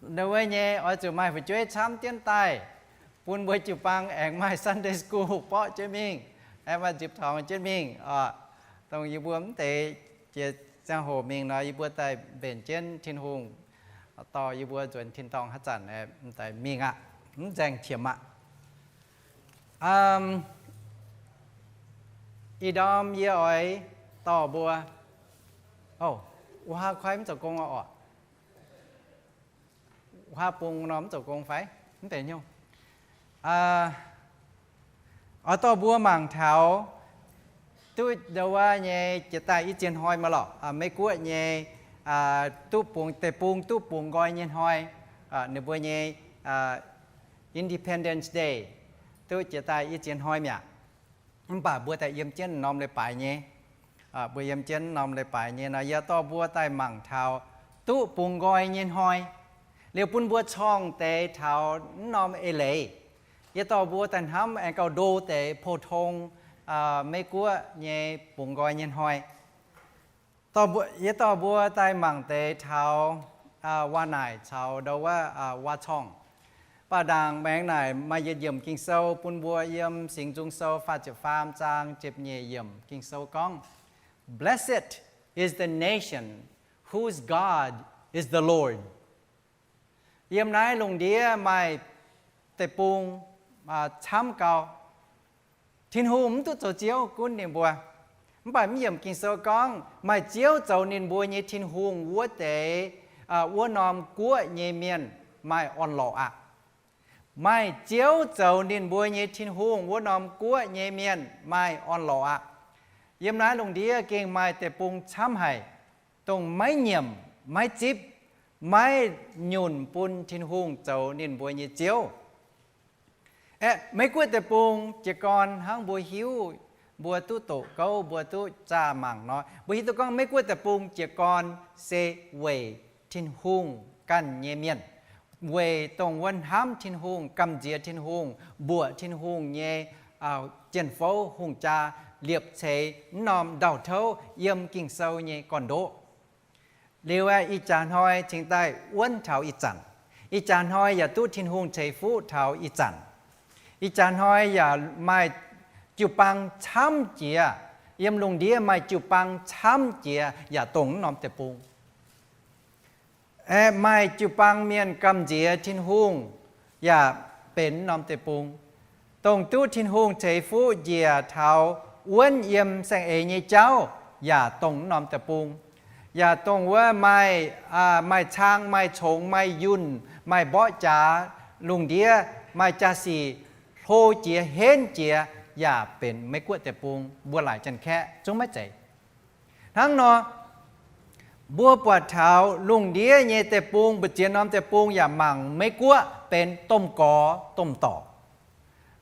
Ndau wuov nyei oix zuqc maaih fu'jueiv camv jienv daaih, bun mbuo jiu-baang aengx maaih Sunday school borqv jienv mingh, aengx maaih nzipc torngx jienv mingh. Dongh yie mbuo mv deix jiex ziangh hoc mingh nor, yie mbuo daaih mbenc jienv Tin-Hungh dorh yie mbuo nzuonx tin-dorngh haaix zanc mingh aqv, mv nzaeng qiemx aqv. Ih ndorm yie oix dorh mbuo, o, wuov haav kuaaiv mv zoux gong oc. Wuov haav bung nor mv zoux gong fai? Mv deix nyungc. Oix dorh mbuo mangc taux duqv ndau wuov nyei jiex daaih i ziex hnoi mv lorqc, Meiv-Guoqv nyei duqv bungx, deic-bung duqp bungx nqoi nyei hnoi, ninh mbuo nyei Independence Day duqv jiex daaih i ziex hnoi mi'aqv. Mv baac mbuo daaih yiem jienv norm leiz-baaix nyei, mbuo yiem jienv norm leiz-baaix nyei nor, yie dorh mbuo daaih mangc taux duqv bungx nqoi nyei hnoi, liuz bun mbuo corngh deix taux mv norm eix leiz. Yie dorh mbuo daaih hnamv aengx gauh ndo deix pou-tong Meiv-Guoqv nyei bungx nqoi nyei hnoi. Yie dorh mbuo daaih mangc deix taux waac-naaic caux ndau wuov waac-corngh. Baac ndaangc maengx naaic maaih yietc yiemc Ging-Sou bun mbuo yiem Singx Nzung Sou faah ziepc faam zaang ziepc nyeic yiemc Ging-Sou gorngv, Blessed is the nation whose God is the Lord. Yiem naaiv lungh ndiev maaih deic-bung camv gau, Tin-Hungh mv duqv zoux Ziouv gunv ninh mbuo. Mv baac mv yiemc Ging-Sou gorngv, maaih Ziouv zoux ninh mbuo nyei Tin-Hungh wuov deix, wuov norm guoqv nyei mienh maaih orn-lorqc aqv. Maaih Ziouv zoux ninh mbuo nyei Tin-Hungh wuov norm guoqv nyei mienh maaih orn-lorqc aqv. Yiem naaiv lungh ndiev gengh maaih deic-bung camv haic, dongh maiv nyiemc, maiv zipv, maiv nyunc bun Tin-Hungh zoux ninh mbuo nyei Ziouv. Aeqv, Meiv-Guoqv deic-bung jiez gorn hnangv mbuo hiuv, mbuo duqv doqc gouv, mbuo duqv zaah mangc nor, mbuo hiuv duqv gorngv Meiv-Guoqv deic-bung jiez gorn se weic Tin-Hungh ganh nyei mienh, weic dongh wuov hnamv Tin-Hungh, gamh nziex Tin-Hungh, mbuoqc Tin-Hungh nyei jien-fouv hungh jaa, liepc ceix mv norm ndau-touv yiem Ging-Sou nyei gorn-ndoqv. Liuz aeqv, ih jaax hnoi cingx daaih wuonv taux ih zanc. Ih jaax hnoi yaac duqv Tin-Hungh ceix fuqv taux ih zanc. Ih jaax hnoi yaac maaih jiu-baang camv jiex, yiem lungh ndiev maaih jiu-baang camv jiex yaac dongh mv norm deic-bung. Aeqv, maaih jiu-baang mienh gamh nziex Tin-Hungh yaac benx mv norm deic-bung. Dongh duqv Tin-Hungh ceix fuqv njiec taux wuonv yiem saeng-eix nyei jauv yaac dongh mv norm deic-bung. Yaac dongh wuov maaih, maaih cang, maaih congx, maaih yunh, maaih mborqv jaax, lungh ndiev maaih jaa-sic hlo jiex henv jiex yaac benx Meiv-Guoqv deic-bung, mbuo laaic Janx-Kaeqv zungv maiv zeiz. Hnangv nor, mbuo buatc taux lungh ndiev nyei deic-bung, mbu'ziex norm deic-bung yaac mangc Meiv-Guoqv benx domh gorx domh dorc,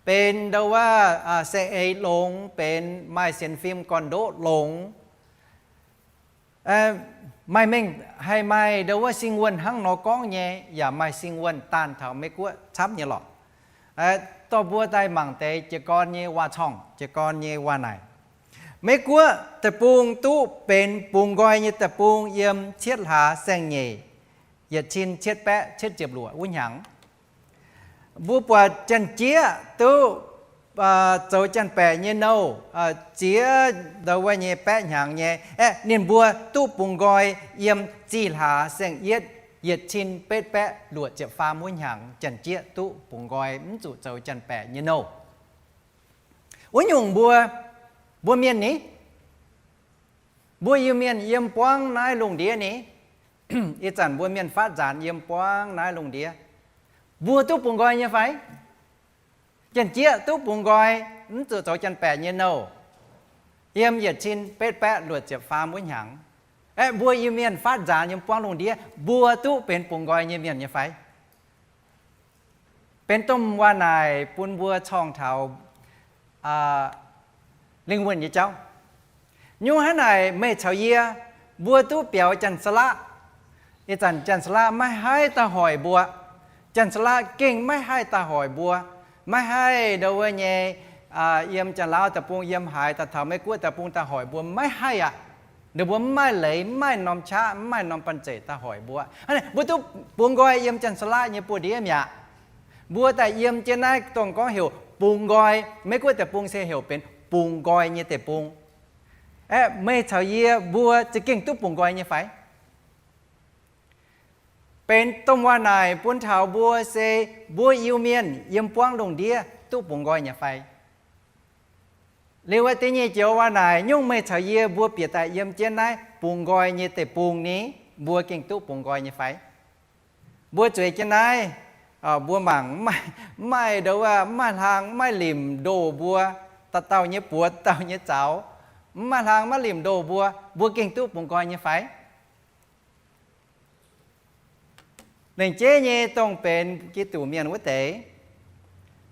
benx ndau wuov saeng-eix longx, benx maaih sienx fim gorn-ndoqv longx. Maaih mengh haih maaih ndau wuov sing-wuonh hnangv nor gorngv nyei, yaac maaih sing-wuonh daanh taux Meiv-Guoqv camv nyei lorqc. Dorh mbuo daaih mangc deix jiez gorn nyei waac-corngh, jiez gorn nyei waac-naaic. Meiv-Guoqv deic-bung duqv benx bungx nqoi nyei deic-bung yiem cietv hlaax saeng-nyeic, yietc cin cietv baeqv cietv ziepc luoqc wuov hnyangx. Mbuo buatc Janx-Jieqv duqv zoux Janx-Baeqc nyei nouh ziex ndau wuov nyei baeqv hnyangx nyei, aeqv, ninh mbuo duqv bungx nqoi yiem zih hlaax saeng-yietv, yietc cin betv baeqv luoqc ziepc faam wuov hnyangx, Janx-Jieqv duqv bungx nqoi mv zuqc zoux Janx-Baeqc nyei nouh. Wuov nyungc mbuo, mbuo mienh ni, mbuo Iu-Mienh yiem buangv naaiv lungh ndiev ni, ih zanc mbuo mienh faatv nzaanx yiem buangv naaiv lungh ndiev, mbuo duqv bungx nqoi nyei fai? Janx-Jieqv duqv bungx nqoi mv zuqc zoux Janx-Baeqc nyei nouh yiem yietc cin betv baeqv luoqc ziepc faam wuov hnyangx. Aeqv, mbuo Iu-Mienh faatv nzaanx yiem buangv lungh ndiev, mbuo duqv benx bungx nqoi nyei mienh nyei fai? Benx domh waac-naaic bun mbuo corngh taux lingh wuonh nyei jauv. Nyungc hnangv naaic meih caux yie, mbuo duqv biaux Janx-Saalaqv. Ih zanc Janx-Saalaqv maiv haih daaih hoic mbuo. Janx-Saalaqv gengh maiv haih daaih hoic mbuo. Maiv haih ndau wuov nyei, yiem Janx-Laauv deic-bung, yiem haaix daaih taux Meiv-Guoqv deic-bung daaih hoic mbuo, maiv haih aqv. Ninh mbuo mv maaih leiz, mv maaih norm qaqv, mv maaih norm banh zeic daaih hoic mbuo. Mbuo duqv bungx nqoi yiem Janx-Saalaqv nyei buoz-ndiev mi'aqv. Mbuo daaih yiem jienv naaiv dongh gorngv heuc bungx nqoi, Meiv-Guoqv deic-bung se heuc benx bungx nqoi nyei deic-bung. Aeqv, meih caux yie mbuo za'gengh duqv bungx nqoi nyei fai? Benx domh waac naaic bun taux mbuo se mbuo Iu-Mienh yiem buangv lungh ndiev duqv bungx nqoi nyei fai? Liuz wuov deix nyei joux waac naaic, nyungc meih caux yie mbuo bieqc daaih yiem jienv naaiv bungx nqoi nyei deic-bung ni, mbuo gengh duqv bungx nqoi nyei fai? Mbuo zueiz jienv naaiv, mbuo mangc mv maaih, mv maaih ndau wuov, mv maaih hlang, mv maaih limc ndoh mbuo, dauh dauh nyei buoz, dauh dauh nyei zaux, mv maaih hlang, mv maaih limc ndoh mbuo, mbuo gengh duqv bungx nqoi nyei fai? Lengc jeiv nyei dongh benx Giduc mienh wuov deix,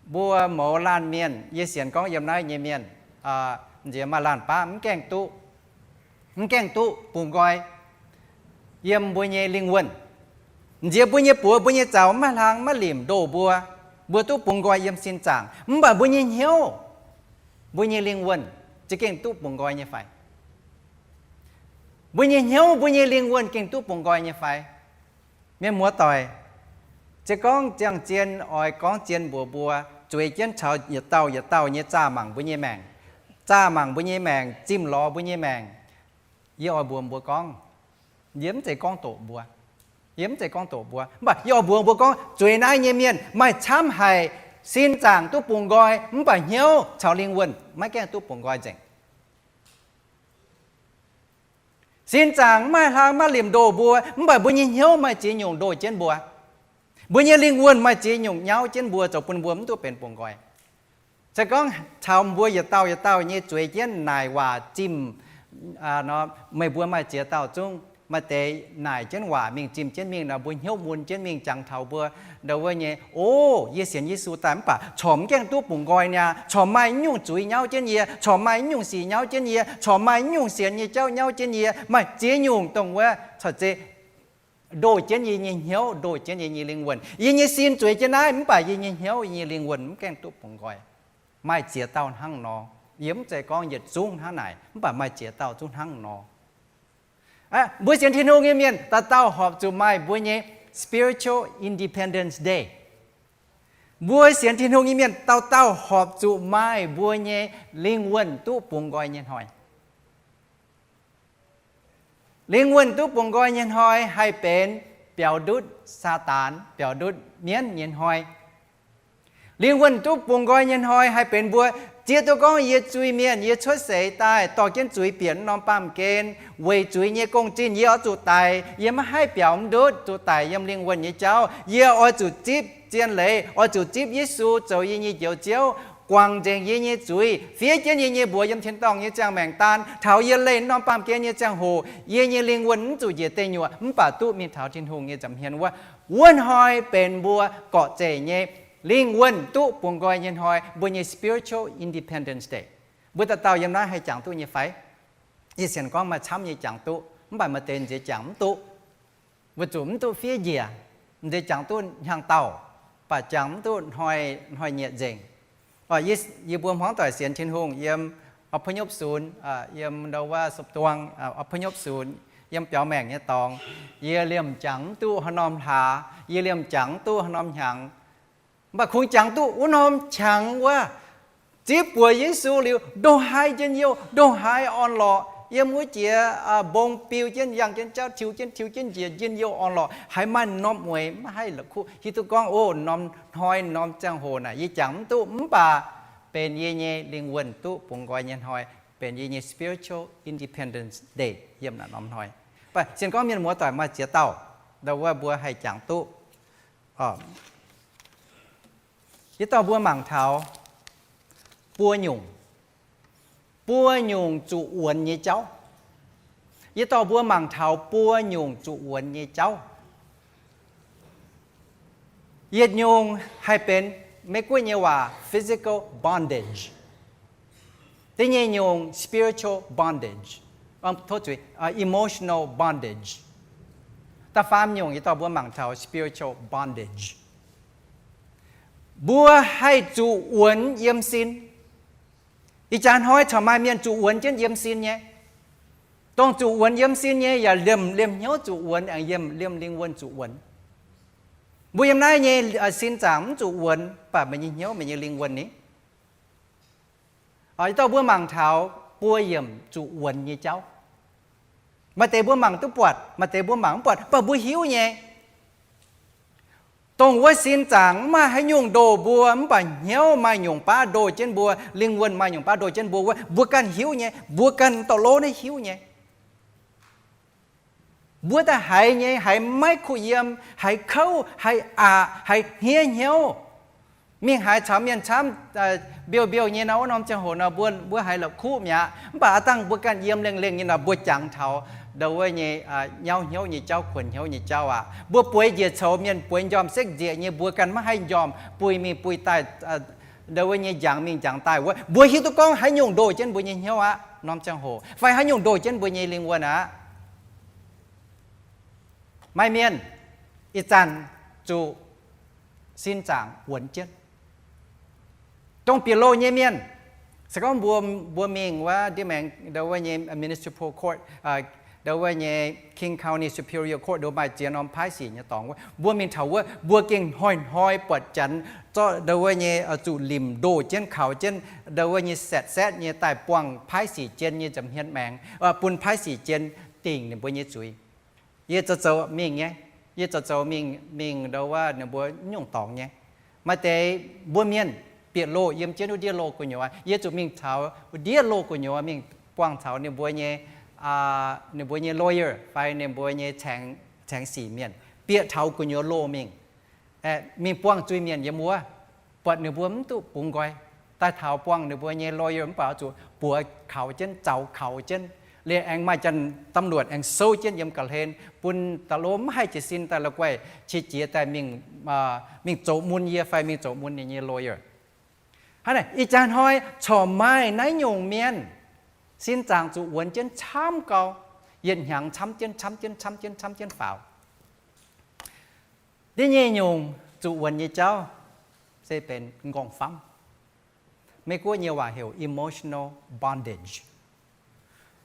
mbuo mouz laanh mienh, yie sienx gorngv yiem naaiv nyei mienh, nziex maaih laanh baav mv gaengh duqv, mv gaengh duqv bungx nqoi yiem mbuo nyei lingh wuonh. Nziex mbuo nyei buoz, mbuo nyei zaux mv maaih hlang maiv limc ndoh mbuo, mbuo duqv bungx nqoi yiem sin zaangc, mv baac mbuo nyei hnyouv, mbuo nyei lingh wuonh za'gengh duqv bungx nqoi nyei fai? Mbuo nyei hnyouv, mbuo nyei lingh wuonh gengh duqv bungx nqoi nyei fai? Mienh muoz-doic, se gorngv ziangh zien oix gorngv zien mbuox mbuo, zueiz jienv caux yietc dauh yietc dauh nyei zaah mangc mbuo nyei maengc, zaah mangc mbuo nyei maengc, zimh lorz mbuo nyei maengc, yie oix mbuox mbuo gorngv, yie mv zeiz gorngv doqc mbuo. Yie mv zeiz gorngv doqc mbuo, mv baac yie oix mbuox mbuo gorngv, zueiz naaiv nyei mienh maaih camv haic, sin zaangc duqv bungx nqoi, mv baac hnyouv caux lingh wuonh maiv gaengh duqv bungx nqoi nzengc. Sin zaangc mv maaih hlang maiv limc ndoh mbuo, mv baac mbuo nyei hnyouv maaih ziex nyungc ndoh jienv mbuo. Mbuo nyei lingh wuonh maaih ziex nyungc nyauv jienv mbuo, zoux bun mbuo mv duqv benx bungx nqoi. Se gorngv caux mbuo yietc dauh yietc dauh nyei zueiz jienv naaic waac zimh, meih mbuo maaih ziex dauh zungv maaih deix naaic jienv waac mingh zimh jienv mingh nor, mbuo hnyouv mun jienv mingh jangx taux mbuo ndau wuov nyei, o, yie sienx Yesu daaih mv baac corc mv gaengh duqv bungx nqoi niaa, corc maaih nyungc zuiz nyauv jienv yie, corc maaih nyungc sic nyauv jienv yie, corc maaih nyungc sienx nyei jauv nyauv jienv yie, maaih ziex nyungc dongh wuov caux zeiz ndoh jienv yie nyei hnyouv, ndoh jienv yie nyei lingh wuonh. Yie nyei sin zueiz jienv naaiv mv baac yie nyei hnyouv, yie nyei lingh wuonh mv gaengh duqv bungx nqoi. Maaih ziex dauh hnangv nor. Yie mv zeiz gorngv yietc zungv hnangv naaic, mv baac maaih ziex dauh zungv hnangv nor. Mbuo sienx Tin-Hungh nyei mienh dauh dauh horpc zuqc maaih mbuo nyei Spiritual Independence Day. Mbuo sienx Tin-Hungh nyei mienh dauh dauh horpc zuqc maaih mbuo nyei lingh wuonh duqv bungx nqoi nyei hnoi. Lingh wuonh duqv bungx nqoi nyei hnoi haih benx biaux ndutv Saadaan, biaux ndutv mienv nyei hnoi. Lingh wuonh duqv bungx nqoi nyei hnoi haih benx mbuo zieqv duqv gorngv, yie zuiz-mienh, yie cuotv seix daaih dorh jienv zuiz bieqc norm baamh gen, weic zuiz nyei gong-zinh yie oix zuqc daic, yie maiv haih biaux ndutv, zuqc daic yiem lingh wuonh nyei jauv. Yie oix zuqc zipv zien leiz, oix zuqc zipv Yesu zoux yie nyei Njoux Ziouv, guangc nzengc yie nyei zuiz, fiev jienv yie nyei mbuox yiem tin-dorngh nyei ziangh maengc daan. Taux yie leih norm baamh gen nyei ziangh hoc, yie nyei lingh wuonh mv zuqc njiec deic nyuoqc, mv baac duqv mingh taux Tin-Hungh nyei nza'hmien wuov. Wuov hnoi benx mbuo gorqv-zeic nyei lingh wuonh duqv bungx nqoi nyei hnoi, mbuo nyei Spiritual Independence Day. Mbuo dauh dauh yiem naaiv haih jangx duqv nyei fai? Yie sienx gorngv maaih camv nyei jangx duqv, mv baac maaih deix nziex jangx mv duqv. Weic zuqc mv duqv fiev njiec, nziex jangx duqv hnyangx-daauh, baac jangx mv duqv hnoi-hnoi-nyieqc nzengc. Yie mbuo hmuangv doic sienx Tin-Hungh yiem อพยพศูนย์, yiem ndau wuov sopv-duang, อพยพศูนย์, yiem biaux maengc nyei dorngx, yie liemh jangx mv duqv haaix norm hlaax, yie liemh jangx mv duqv haaix norm hnyangx. Mv baac kungx jangx duqv wuov norm qangx wuov, zipv buoz Yesu liuz, ndongc haaix njien-youh, ndongc haaix orn-lorqc, yiem wuov jiex mbong biu jienv, yangh jienv jauv, tiux jienv, tiux jienv njiec, njien-youh orn-lorqc, haiz maaih norm mueiz maiv haih la'kuqv hiuv duqv gorngv, o, norm hnoi norm ziangh hoc naaic yie jangx mv duqv, mv baac benx yie nyei lingh wuonh duqv bungx nqoi nyei hnoi, benx yie nyei Spiritual Independence Day yiem naaiv norm hnoi. Mv baac sienx gorngv mienh muoz-doic maaih ziex dauh, ndau wuov mbuo haih jangx duqv. Yie dorh mbuo mangc taux buo nyungc, buo nyungc zuqc wuonx nyei jauv. Yie dorh mbuo mangc taux buo nyungc zuqc wuonx nyei jauv. Yietc nyungc haih benx Meiv-Guoqv nyei waac physical bondage. Da'nyeic nyungc spiritual bondage, tov zuiz, emotional bondage. Da'faam nyungc yie dorh mbuo mangc taux spiritual bondage. Mbuo haih zuqc wuonx yiem sin. Ih jaax hnoi corc maaih mienh zuqc wuonx jienv yiem sin nyei. Dongh zuqc wuonx yiem sin nyei yaac liemh liemh hnyouv zuqc wuonx, aengx yiem liemh lingh wuonh zuqc wuonx. Mbuo yiem naaiv nyei sin zaangc mv zuqc wuonx, mv baac meih nyei hnyouv, meih nyei lingh wuonh ni. Yie dorh mbuo mangc taux buo yiemc zuqc wuonx nyei jauv. Maaih deix mbuo mangc duqv buatc, maaih deix mbuo mangc mv buatc, mv baac mbuo hiuv nyei. Dongh wuov sin zaangc mv maaih haaix nyungc ndoh mbuo, mv baac hnyouv maaih nyungc baav ndoh jienv mbuo, lingh wuonh maaih nyungc baav ndoh jienv mbuo wuov, mbuo ganh hiuv nyei, mbuo ganh dorh lov naaiv hiuv nyei. Mbuo daaih haiz nyei, haiz maiv kuh yiem, haiz kouv, haiz aqc, haiz hniev hnyouv. Mingh haiz caux mienh camv mbiouh mbiouh nyei nor, wuov norm ziangh hoc nor, mbuo, mbuo haiz la'kuqv mi'aqv. Mv baac aav dangh mbuo ganh yiem lengh lengh nyei nor, mbuo jangx taux ndau wuov nyei nyauv hnyouv nyei jauv, kuonx hnyouv nyei jauv aqv. Mbuo bueix njiec coux, mienh bueix njormh sekv nzieqc nyei, mbuo ganh maiv haih njormh, buih mingh buih daaih, ndau wuov nyei njangx mingh njangx daaih wuov, mbuo hiuv duqv gorngv haaix nyungc ndoh jienv mbuo nyei hnyouv aqv, norm ziangh hoc, fai haaix nyungc ndoh jienv mbuo nyei lingh wuonh aqv. Maaih mienh ih zanc zuqc sin zaangc wuonx jienv. Dongh bieqc loh nyei mienh, se gorngv mbuo, mbuo mingh wuov ndiev maengx ndau wuov nyei municipal court, ndau wuov nyei King County Superior Court, nduov maaih ziex norm paaiv sic nyei dorngx wuov, mbuo mingh taux wuov, mbuo gengh hnoi-hnoi buatc janx zorqv ndau wuov nyei zuqc limc ndoh jienv kaux jienv ndau wuov nyei saetv-saetv nyei daaih buangh paaiv sic jien nyei nza'hmien maengx, bun paaiv sic jien dingc ninh mbuo nyei zuiz. Yie zoux zoux mingh nyei. Yie zoux zoux mingh, mingh ndau wuov ninh mbuo nyungc dorngx nyei. Maaih deix mbuo mienh bieqc loh yiem jienv wuov ndiev loh gu'nyuoz, yie zuqc mingh taux ndiev loh gu'nyuoz mingh buangh taux ninh mbuo nyei, ninh mbuo nyei lawyer fai ninh mbuo nyei caengx sic mienh, bieqc taux gu'nyuoz loh mingh, mingh buangh zuiz-mienh yiem wuov, buatc ninh mbuo mv duqv bungx nqoi, daaih taux buangh ninh mbuo nyei lawyer mv baac oix zuqc buoz kaux jienv, zaux kaux jienv, liemh aengx maaih janx ตำรวจ aengx souv jienv yiem ga'hlen, bun da'lov mv haih jiez sin daaih la'guaih qiex jiez daaih mingh, mingh zoux mun yie fai mingh zoux mun ninh nyei lawyer. Hnangv naaic, ih jaax hnoi corc maaih naaiv nyungc mienh, sin zaangc zuqc wuonx jienv camv gau, yietc hnyangx camv jienv, camv jienv, camv jienv, camv jienv faaux. Da'nyeic nyungc zuqc wuonx nyei jauv se benx m'nqorngv-famv. Meiv Guoqv nyei waac heuc emotional bondage.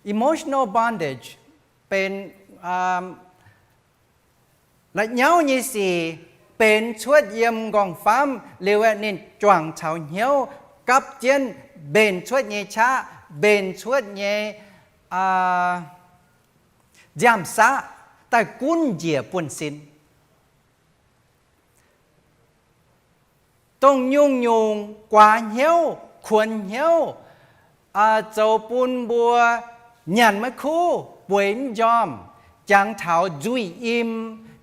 Emotional bondage benx la'nyauv nyei sic benx cuotv yiem m'nqorngv-famv liuz, ninh juangc caux hnyouv gapv jienv mbenc cuotv nyei qaqv, mbenc cuotv nyei nziaamv-saqv daaih gunv njiec buonv-sin. Dongh nyungc-nyungc guaax hnyouv, kuonx hnyouv, zoux bun mbuo nyanc maiv kuv, bueix mv njormh, jangx taux nzuih im,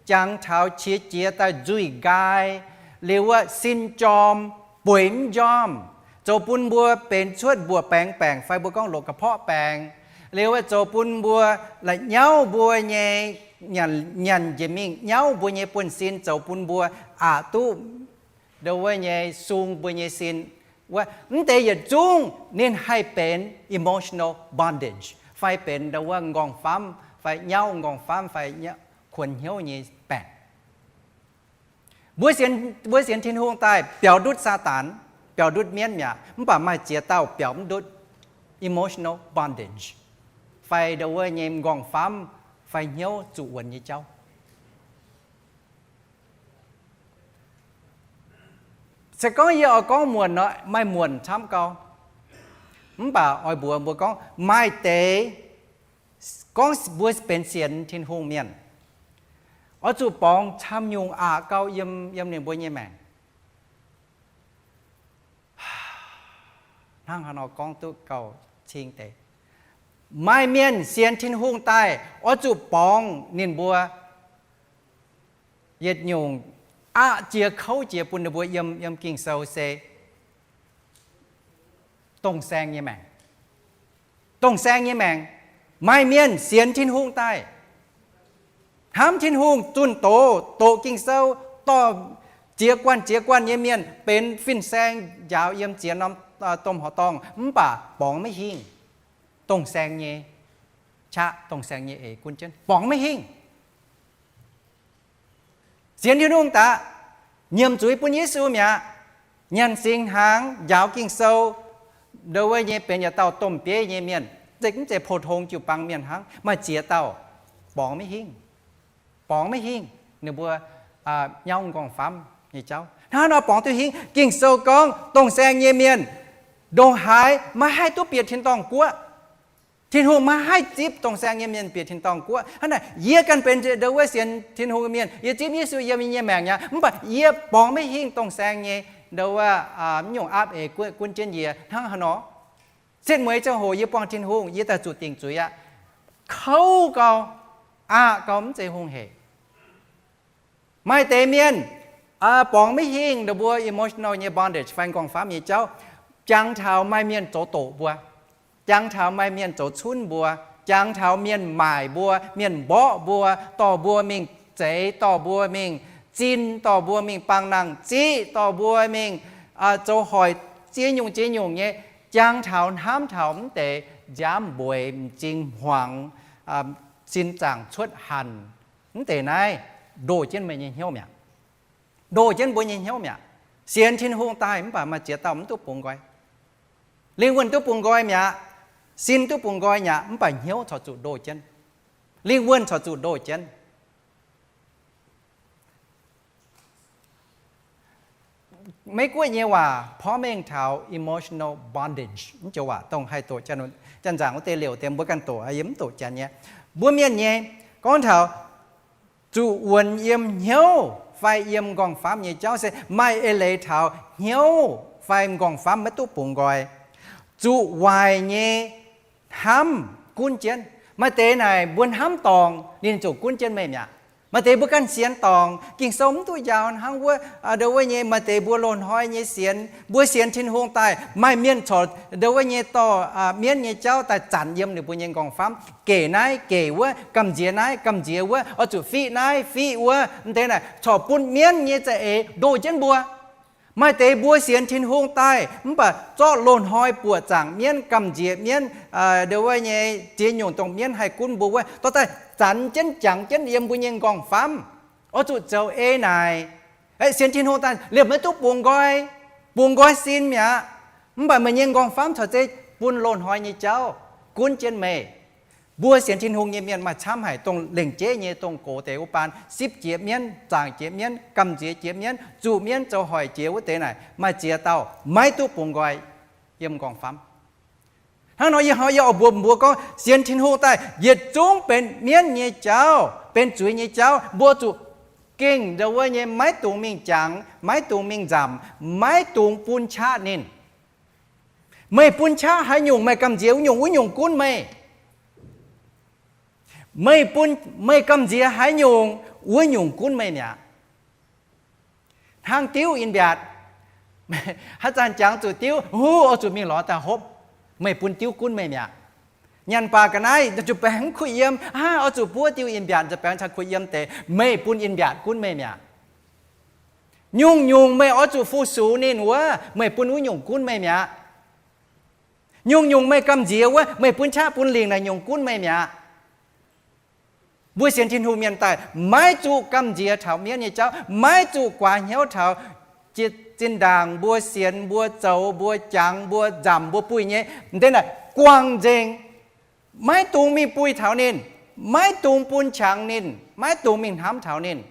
jangx taux qiex jiez daaih nzuih nqaai, liuz wuov sin jorm, bueix mv njormh, zoux bun mbuo benx cuotv mbuoqc baengx baengc fai mbuo gorngv loqc ga'porqv baengc, liuz wuov zoux bun mbuo la'nyauv mbuo nyei nyanc njiec mingh nyauv mbuo nyei buonv-sin, zoux bun mbuo aqc duqv ndau wuov nyei sung mbuo nyei sin. Wuov mv deix yietc zungv ninh haih benx emotional bondage fai benx ndau wuov m'nqorngv-famv fai nyauv m'nqorngv-famv fai kuonx hnyouv nyei baengc. Mbuo sienx, mbuo sienx Tin-Hungh daaih biaux ndutv Saadaan, biaux ndutv mienv mi'aqv, mv baac maaih ziex dauh biaux mv ndutv emotional bondage fai ndau wuov nyei m'nqorngv-famv fai hnyouv zuqc wuonx nyei jauv. Se gorngv yie oix gorngv muonc nor, maaih muonc camv gau. Mv baac oix mbuox mbuo gorngv maaih deix gorngv mbuo benx sienx Tin-Hungh mienh, oix zuqc borngz camv nyungc aqc gau yiem, yiem ninh mbuo nyei maengc. Hnangv haaix nor gorngv duqv gauh cing deix? Maaih mienh sienx Tin-Hungh daaih, oix zuqc borngz ninh mbuo yietc nyungc aqv jiex kouv jiex bun ninh mbuo yiem, yiem Ging-Sou se dongh saeng nyei maengc. Dongh saeng nyei maengc. Maaih mienh sienx Tin-Hungh daaih, hnamv Tin-Hungh, zunh doz, doqc Ging-Sou, dorh Ziex guanh ziex guanh nyei mienh benx fin-saeng njaaux yiem ziex norm domh horqc dorngh, mv baac borngz maiv hingh. Dongh saeng nyei qaqv, dongh saeng nyei eix gunv jienv, borngz maiv hingh. Sienx Tin-Hungh daaih, nyiemc zuiz bun Yesu mi'aqv, nyanc singx hnaangx, njaaux Ging-Sou, ndo wuov nyei benx yietc dauh domh bieiv nyei mienh, mv zeiz pou-tong jiu-baang mienh hnangv. Maaih ziex dauh borngz maiv hingh. Borngz maiv hingh, ninh mbuo nyauv m'nqorngv-famv nyei jauv. Hnangv nor borngz duqv hingh. Ging-Sou gorngv dongh saeng nyei mienh ndongc haaix maiv haih duqv bieqc tin-dorngh guoqv. Tin-Hungh maiv haih zipv dongh saeng nyei mienh bieqc tin-dorngh guoqv. Hnangv naaic yie ganh benx ndo wuov sienx Tin-Hungh mienh, yie zipv Yesu yiem yie nyei maengc mi'aqv, mv baac yie borngz maiv hingh dongh saeng nyei ndo wuov nyungc aapv eix gunv jienv yie hnangv haaix nor. Setv mueiz ziangh hoc yie buangh Tin-Hungh, yie daaih zuqc dingc zuiz aqv. Kouv gau, aqc gau, mv zeiz hungh hec. Maaih deix mienh borngz maiv hingh ndo mbuo emotional nyei bondage fai m'nqorngv-famv nyei jauv. Jangx taux maaih mienh zoux doqc mbuo, jangx taux maaih mienh zoux cunv mbuo, jangx taux mienh maaic mbuo, mienh mborqv mbuo, dorh mbuo mingh zeix, dorh mbuo mingh zin, dorh mbuo mingh bangh nangh ziqv, dorh mbuo mingh zoux hoic, ziex nyungc ziex nyungc nyei. Jangx taux hnamv taux mv deix nziaamv mbueix, m'zing hmuangx, sin zaangc cuotv hanc, mv deix naaiv ndoh jienv meih nyei hnyouv mi'aqv. Ndoh jienv mbuo nyei hnyouv mi'aqv. Sienx Tin-Hungh daaih mv baac maaih ziex dauh mv duqv bungx nqoi. Lingh wuonh duqv bungx nqoi mi'aqv, sin duqv bungx nqoi mi'aqv, mv baac hnyouv corc zuqc ndoh jienv. Lingh wuonh corc zuqc ndoh jienv. Meiv Guoqv nyei waac porv mengh taux emotional bondage, mv joux waac dongh haih doqc, janx-nzangc wuov deix liouc deix mbuo ganh doqc, yie mv doqc janx nyei. Mbuo mienh nyei gorngv taux zuqc wuonx yiem hnyouv fai yiem m'nqorngv-famv nyei jauv se maaih eix leiz taux hnyouv fai m'nqorngv-famv maiv duqv bungx nqoi. Zuqc waaic nyei hnamv gunv jienv. Maaih deix naaic mbuo hnamv dorngc ninh ziouc gunv jienv meih mi'aqv. Maaih deix mbuo ganh sienx dorngc, Ging-Sou mv duqv njaaux hnangv wuov, ndo wuov nyei. Maaih deix mbuo loz-hnoi nyei sienx, mbuo sienx Tin-Hungh daaih, maaih mienh corc ndo wuov nyei dorh mienv nyei jauv daaih zanc yiem ninh mbuo nyei m'nqorngv-famv, gec naaiv gec wuov, gamh nziex naaiv gamh nziex wuov, oix zuqc fiqv naaiv fiqv wuov. Mv deix naaic corc bun mienv nyei za'eix ndoh jienv mbuo. Maaih deix mbuo sienx Tin-Hungh daaih mv baac zorqv loz-hnoi buoqc zaangc mienv, gamh nziex mienv, ndo wuov nyei ziex nyungc dongh mienv haih gunv mbuo wuov, dorh daaih zanc jienv jangx jienv yiem mbuo nyei m'nqorngv-famv. Oix zuqc zoux ei naaic. Sienx Tin-Hungh daaih liemh maiv duqv bungx nqoi, bungx nqoi sin mi'aqv. Mv baac meih nyei m'nqorngv-famv corc zeiz bun loz-hnoi nyei jauv gunv jienv meih. Mbuo sienx Tin-Hungh nyei mienh maaih camv haic, dongh lengc jeiv nyei, dongh gox deix wuov baan, sipv jiex mienv, zaangc jiex mienv, gamh nziex jiex mienv, zuqc mienv zoux hoic jiex wuov deix naaic, maaih ziex dauh maiv duqv bungx nqoi yiem m'nqorngv-famv. Hnangv nor yie hnoi yie oix mbuox mbuo gorngv, sienx Tin-Hungh daaih yietc zungv benx mienv nyei jauv, benx zuiz nyei jauv. Mbuo zuqc gengh ndo wuov nyei maiv dungx mingh jangx, maiv dungx mingh nzamc, maiv dungx bun qaqv ninh. Meih bun qaqv haaix nyungc, meih gamh nziex wuov nyungc, wuov nyungc gunv meih. Meih bun, meih gamh nziex haaix nyungc, wuov nyungc gunv meih mi'aqv. Hnangv diuv in mbiaatc, haaix zanc jangx zuqc diuv, huv, oix zuqc mingh lorz daaih hopv. Meih bun diuv gunv meih mi'aqv. Nyanc baac ga'naaiv zuqc baengx kuh yiem, aa, oix zuqc buov diuv in mbiaatc zuqc baengx caux kuh yiem deix. Meih bun in mbiaatc gunv meih mi'aqv. Nyungc-nyungc meih oix zuqc fu-sux ninh wuov, meih bun wuov nyungc gunv meih mi'aqv. Nyungc-nyungc meih gamh nziex wuov, meih bun qaqv bun lingc naaic nyungc gunv meih mi'aqv. Mbuo sienx Tin-Hungh mienh daaih maiv zuqc gamh nziex taux mienv nyei jauv, maiv zuqc guaax hnyouv taux zinh ndaangc mbuo sienx, mbuo zoux, mbuo jangx, mbuo nzamc, mbuo buih nyei, m'deix naaic guangc nzengc. Maiv dungx mingh buih taux ninh, maiv dungx bun qangx ninh, maiv dungx mingh hnamv taux ninh.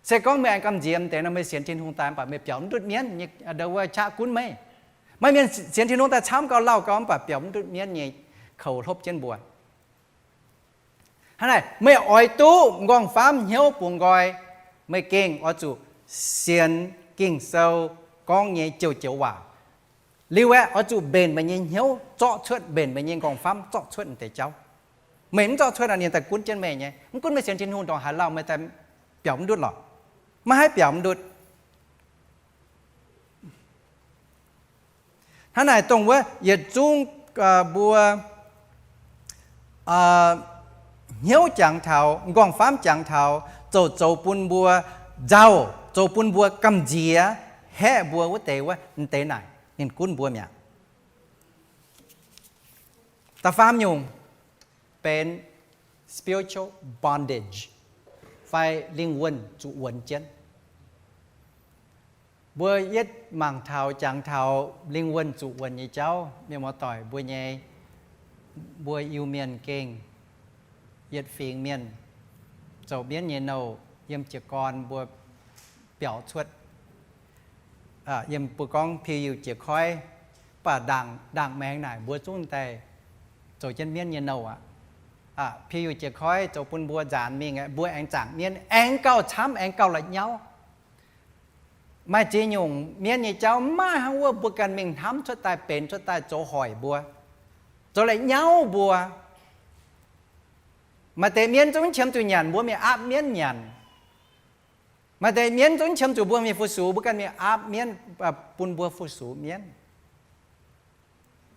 Se gorngv meih aengx gamh nziex m'deix nor, meih sienx Tin-Hungh daaih mv baac meih biaux mv ndutv mienv nyei, ndo wuov, qaqv gunv meih. Maaih mienh sienx Tin-Hungh daaih camv gau, lauh gau, mv baac biaux mv ndutv mienv nyei koux hlopv jienv mbuo. Hnangv naaic, meih oix duqv m'nqorngv-famv hnyouv bungx nqoi, meih gengh oix zuqc sienx Ging-Sou gorngv nyei joux-joux waac. Liuz aeqv, oix zuqc mbenc meih nyei hnyouv zorqv cuotv, mbenc meih nyei m'nqorngv-famv zorqv cuotv deix jauv. Meih mv zorqv cuotv nor, ninh daaih gunv jienv meih nyei. Mv gunv meih sienx Tin-Hungh ndongc haaix lauh, meih daaih biaux mv ndutv lorqc. Maiv haih biaux mv ndutv. Hnangv naaic dongh wuov yietc zungv mbuo hnyouv jangx taux, m'nqorngv-famv jangx taux, zoux zoux bun mbuo nzauh, zoux bun mbuo gamh nziex, haeqv mbuo wuov deix wuov, m'deix naaic ninh gunv mbuo mi'aqv. Da'faam nyungc benx spiritual bondage, fai lingh wuonh zuqc wuonx jienv. Mbuo yietv mangc taux, jangx taux lingh wuonh zuqc wuonx nyei jauv, mienh muoz-doic, mbuo nyei, mbuo Iu-Mienh gengh yietc fingx mienh zoux mienv nyei nouh yiem jiez gorn mbuo biaux cuotv. Yiem mbuo gorngv piu-yiuh jiex koiv, mv baac ndaangc, ndaangc maengx naaic mbuo zungv daaih zoux jienv mienv nyei nouh aqv. Piu-yiuh jiex koiv zoux bun mbuo nzaanx mingh, mbuo aengx zaangc mienv, aengx gauh camv, aengx gauh la'nyauv. Maaih ziex nyungc mienv nyei jauv maiv maaih hnangv wuov mbuo ganh mingh hnamv cuotv daaih, benx cuotv daaih zoux hoic mbuo, zoux la'nyauv mbuo. Maaih deix mienv zungv qiemx zuqc nyanc, mbuo mingh aapv mienv nyanc. Maaih deix mienv zungv qiemx zuqc mbuo mingh fu-sux, mbuo ganh mingh aapv mienv bun mbuo fu-sux mienv.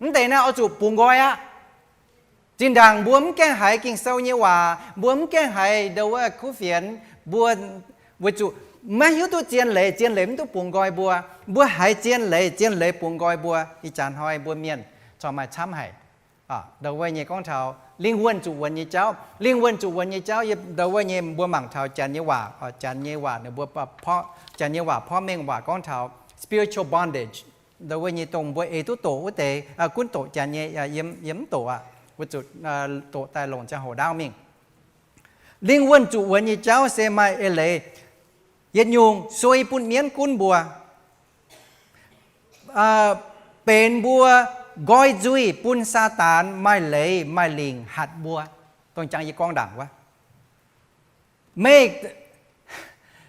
Mv deix naaiv oix zuqc bungx nqoi aqv. Zinh ndaangc mbuo mv gaengh haiz Ging-Sou nyei waac, mbuo mv gaengh haiz ndau wuov kuv fienx, mbuo weic zuqc maiv hiuv duqv zien leiz, zien leiz mv duqv bungx nqoi mbuo. Mbuo haiz zien leiz, zien leiz bungx nqoi mbuo, ih jaax hnoi mbuo mienh corc maaih camv haic. Ndau wuov nyei gorngv taux lingh wuonh zuqc wuonx nyei jauv. Lingh wuonh zuqc wuonx nyei jauv, ndau wuov nyei mbuo mangc taux Janx nyei waac, Janx nyei waac ninh mbuo, Janx nyei waac porv mengh waac gorngv taux spiritual bondage. Ndau wuov nyei dongh mbuo eix duqv doqc wuov deix, gunv doqc Janx nyei, yie mv doqc aqv, weic zuqc doqc daaih longc ziangh hoc ndaauv mingh. Lingh wuonh zuqc wuonx nyei jauv se maaih eix leiz yietc nyungc suei bun mienv gunv mbuo, benx mbuo nqoi nzuih bun Saadaan maaih leiz maaih lingc hatc mbuo. Dongh jangx yie gorngv ndaangc wuov, meih,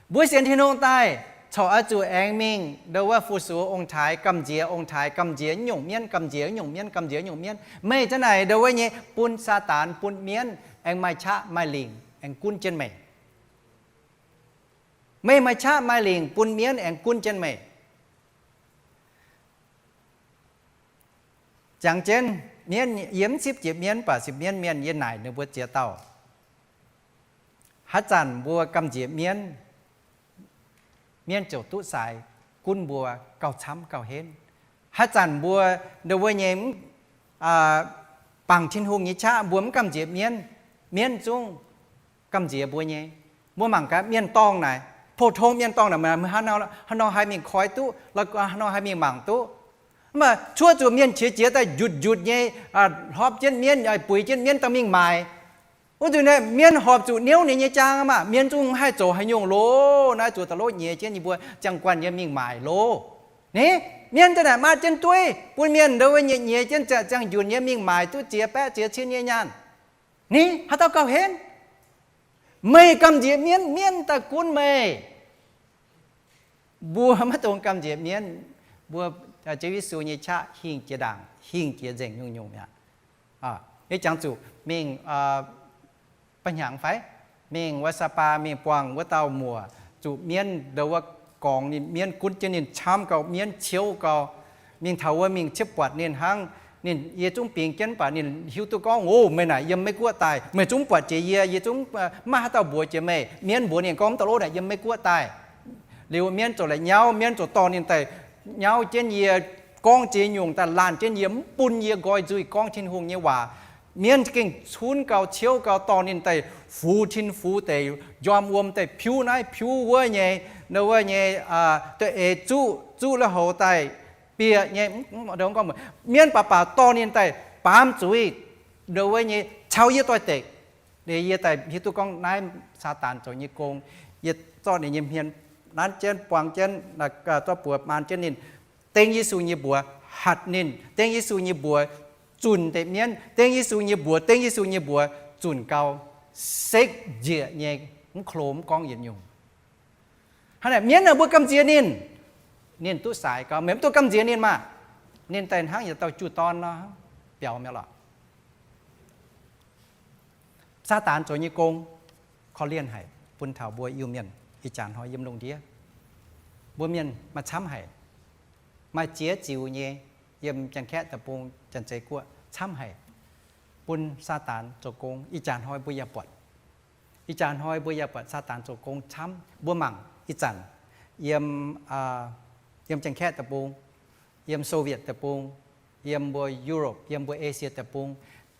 mbuo sienx Tin-Hungh daaih corc oix zuqc aengx mingh ndau wuov fu-sux ong-taaix, gamh nziex ong-taaix, gamh nziex nyungc mienv, gamh nziex nyungc mienv, gamh nziex nyungc mienv. Meih zanc naaic ndau wuov nyei bun Saadaan, bun mienv aengx maaih qaqv maaih lingc aengx gunv jienv meih. Meih maaih qaqv maaih lingc bun mienv aengx gunv jienv meih. Jangx jienv mienv, yie mv zipv jiex mienv, mv baac se mienv mienh yie naaic ninh mbuo ziex dauh. Haaix zanc mbuo gamh nziex mienv, mienv ziouc duqv sai gunv mbuo gauh camv gauh henv. Haaix zanc mbuo ndau wuov nyei bangc Tin-Hungh nyei qaqv, mbuo mv gamh nziex mienv, mienv zungv gamh nziex mbuo nyei. Mbuo mangc gaax mienh dorngh naaic, pou-tong mienh dorngh naaic, haaix nor haih mingh koi duqv, haaix nor haih mingh mangc duqv. Mv baac cuotv zuqc mienh qiex jiez daaih njutc njutc nyei, hlorpv jienv mienv, buix jienv mienv daaih mingh maaic. Wuov nzunc naaiv mienv horpc zuqc niouv ninh nyei jaang maah, mienv zungv mv haih zoux haaix nyungc loh. Naaiv zuqc da'lov nyiex jienv yie mbuo ziangh guanh nyei mingh maaic loh. Ni, mienv zanc naaic maaz jienv dueiv bun mienh ndau wuov nyei nyiex jienv ziangh njunc nyei mingh maaic duqv ziex baeqv ziex cin nyei nyaanh. Ni, haaix dauh gauh henv? Meih gamh nziex mienv, mienv daaih gunv meih. Mbuo maiv dungx gamh nziex mienv. Mbuo, Ziouv Yesu nyei qaqv hingh jiex ndaangc, hingh jiex nzengc nyungc-nyungc mi'aqv. Yie jangx zuqc mingh ba'hnyangx fai mingh wuov Sapa mingh buangh wuov dauh muoc, zuqc mienv ndau wuov gorngx ninh, mienv gunv jienv ninh camv gau, mienv ciouv gau. Mingh taux wuov mingh ciepv buatc ninh hnangv. Ninh, yie zungv bingx jienv, mv baac ninh hiuv duqv gorngv, O, meih naaic yiem Meiv Guoqv daaih, meih zungv buatc jiex yie, yie zungv mv maaih haaix dauh mbuox jiex meih. Mienv mbuox ninh gorngv, Mv daaih loh, naaic yiem Meiv Guoqv daaih. Liuz mienv ziouc la'nyauv, mienv ziouc dorh ninh daaih nyauv jienv yie, gorngv ziex nyungc daaih laanh jienv yie, mv bun yie nqoi nzuih gorngv Tin-Hungh nyei waac. Mienv gengh cunv gau, ciouv gau, dorh ninh daaih fux tin fux deic, njormh wuom daaih piuv naaiv piuv wuov nyei, ndau wuov nyei, da'eix zuqv, zuqv lui-houx daaih bieqc nyei. Mienv baac baac dorh ninh daaih baamz zuiz, ndau wuov nyei caux yie doix-dekc. Liuz yie daaih hiuv duqv gorngv naaiv Saadaan zoux nyei gong. Yie zorqv ninh nyei hmien nanv jienv, buang jienv, zorqv buoz maan jienv ninh, dengv Yesu nyei mbuox hatc ninh, dengv Yesu nyei mbuox zunc deix mienv, dengv Yesu nyei mbuox, dengv Yesu nyei mbuox zunc gau, sekv njiec nyei, mv klo mv gorngv yietc nyungc. Hnangv naaic mienv naaic mbuo gamh nziex ninh, ninh duqv sai gau. Meih mv dungx gamh nziex ninh maah! Ninh daaih hnangv yietc dauh juv-dorn nor, biaux mi'aqv lorqc. Saadaan zoux nyei gong korv-lienh haic bun taux mbuo Iu-Mienh ih jaax hnoi yiem lungh ndiev. Mbuo mienh maaih camv haic, maaih ziex ziux nyei, yiem Janx-Kaeqv deic-bung, Janx-Zei Guoqv camv haic, bun Saadaan zoux gong. Ih jaax hnoi mbuo yaac buatc, ih jaax hnoi mbuo yaac buatc Saadaan zoux gong camv. Mbuo mangc ih zanc yiem, yiem Janx-Kaeqv deic-bung, yiem Soviet deic-bung, yiem mbuo Europe, yiem mbuo Asia deic-bung,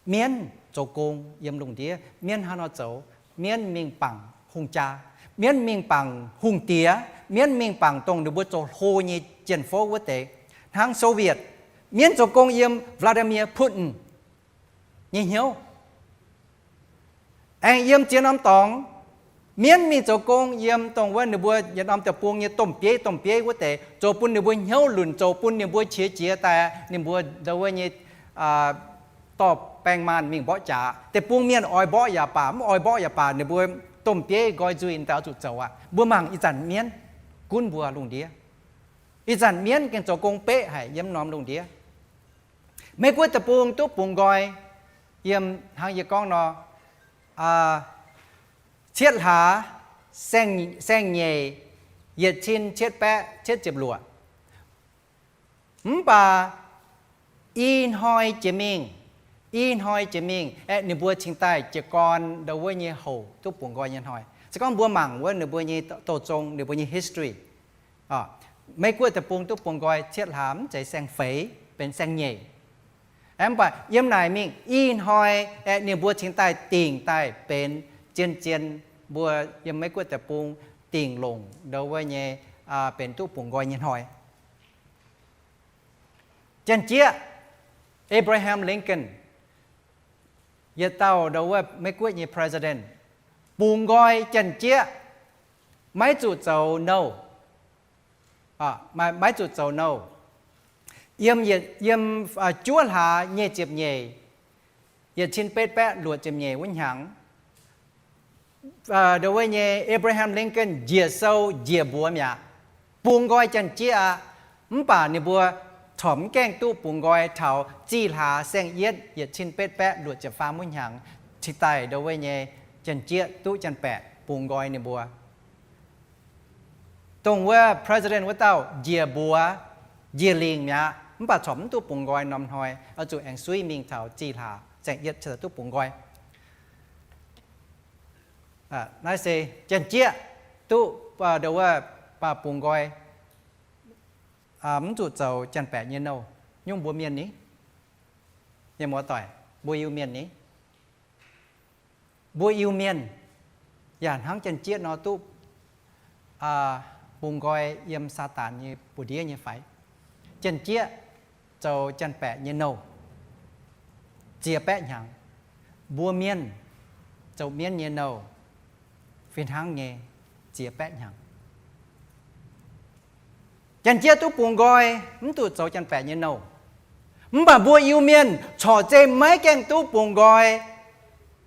mienv zoux gong yiem lungh ndiev. Mienv hnangv nor zoux, mienv mingh bangc hungh jaa, mienv mingh bangc hungh diex, mienv mingh bangc dongh ninh mbuo zoux hlo nyei jien-fouv wuov deix. Hnangv Soviet, mienv zoux gong yiem Vladimir Putin nyei hnyouv. Aengx yiem ziex norm dorngx, mienv mingh zoux gong yiem dongh wuov ninh mbuo yietc norm deic-bung nyei domh bieiv domh bieiv wuov deix, zoux bun ninh mbuo hnyouv lunc, zoux bun ninh mbuo qiex jiez daaih, ninh mbuo ndau wuov nyei dorh baeng maanh mingh mborqv jaax. Deic-bung mienh oix mborqv yaac baac, mv oix mborqv yaac baac, ninh mbuo domh bieiv nqoi nzuih daaih oix zuqc zoux aqv. Mbuo mangc ih zanc mienv gunv mbuo lungh ndiev. Ih zanc mienv gengh zoux gong beqv haic yiem norm lungh ndiev. Meiv-Guoqv deic-bung duqv bungx nqoi yiem hnangv yie gorngv nor, cietv hlaax saeng-nyeic yietc cin cietv baeqv cietv ziepc luoqc. Mv baac i hnoi jiex mingh, i hnoi jiex mingh aeqv, ninh mbuo cingx daaih jiez gorn ndau wuov nyei houc duqv bungx nqoi nyei hnoi. Se gorngv mbuo mangc wuov ninh mbuo nyei douh zong, ninh mbuo nyei history, Meiv-Guoqv deic-bung duqv bungx nqoi cietv hlaax mv zeiz saeng-feix, benx saeng-nyeic. Mv baac yiem naaic mingh i hnoi aeqv, ninh mbuo cingx daaih dingc daaih benx zien-zien mbuo yiem Meiv-Guoqv deic-bung dingc longc ndau wuov nyei benx duqv bungx nqoi nyei hnoi. Janx-jieqv Abraham Lincoln, yietc dauh ndau wuov Meiv-Guoqv nyei president, bungx nqoi janx-jieqv maiv zuqc zoux nouh, maiv zuqc zoux nouh. Yiem, yiem juov hlaax nyic ziepc nyeic, yietc cin betv baeqv luoqc ziepc nyeic wuov hnyangx, ndau wuov nyei Abraham Lincoln njiec sou njiec mbuox mi'aqv, bungx nqoi janx-jieqv aqv. Mv baac ninh mbuo corc mv gaengh duqv bungx nqoi taux zih hlaax saeng-yietv yietc cin betv baeqv luoqc ziepc faam wuov hnyangx, cingx daaih ndau wuov nyei janx-jieqv duqv janx-baeqc bungx nqoi ninh mbuo. Dongh wuov president wuov dauh njiec mbuox, njiec lingc mi'aqv, mv baac corc mv duqv bungx nqoi norm hnoi, oix zuqc aengx suiv mingh taux zih hlaax saeng-yietv cingx daaih duqv bungx nqoi. Naaiv se janx-jieqv duqv ndau wuov bungx nqoi, mv zuqc zoux janx-baeqc nyei nouh. Nyungc mbuo mienh ni, mienh muoz-doic, mbuo Iu-Mienh ni, mbuo Iu-Mienh yaac hnangv janx-jieqv nor duqv bungx nqoi yiem Saadaan nyei buoz-ndiev nyei fai? Janx-jieqv zoux janx-baeqc nyei nouh ziex baeqv hnyangx. Mbuo mienh zoux mienv nyei nouh fih hnangv nyei ziex baeqv hnyangx. Janx-jieqv duqv bungx nqoi, mv zuqc zoux janx-baeqc nyei nouh. Mv baac mbuo Iu-Mienh corc zeiz maiv gaengh duqv bungx nqoi,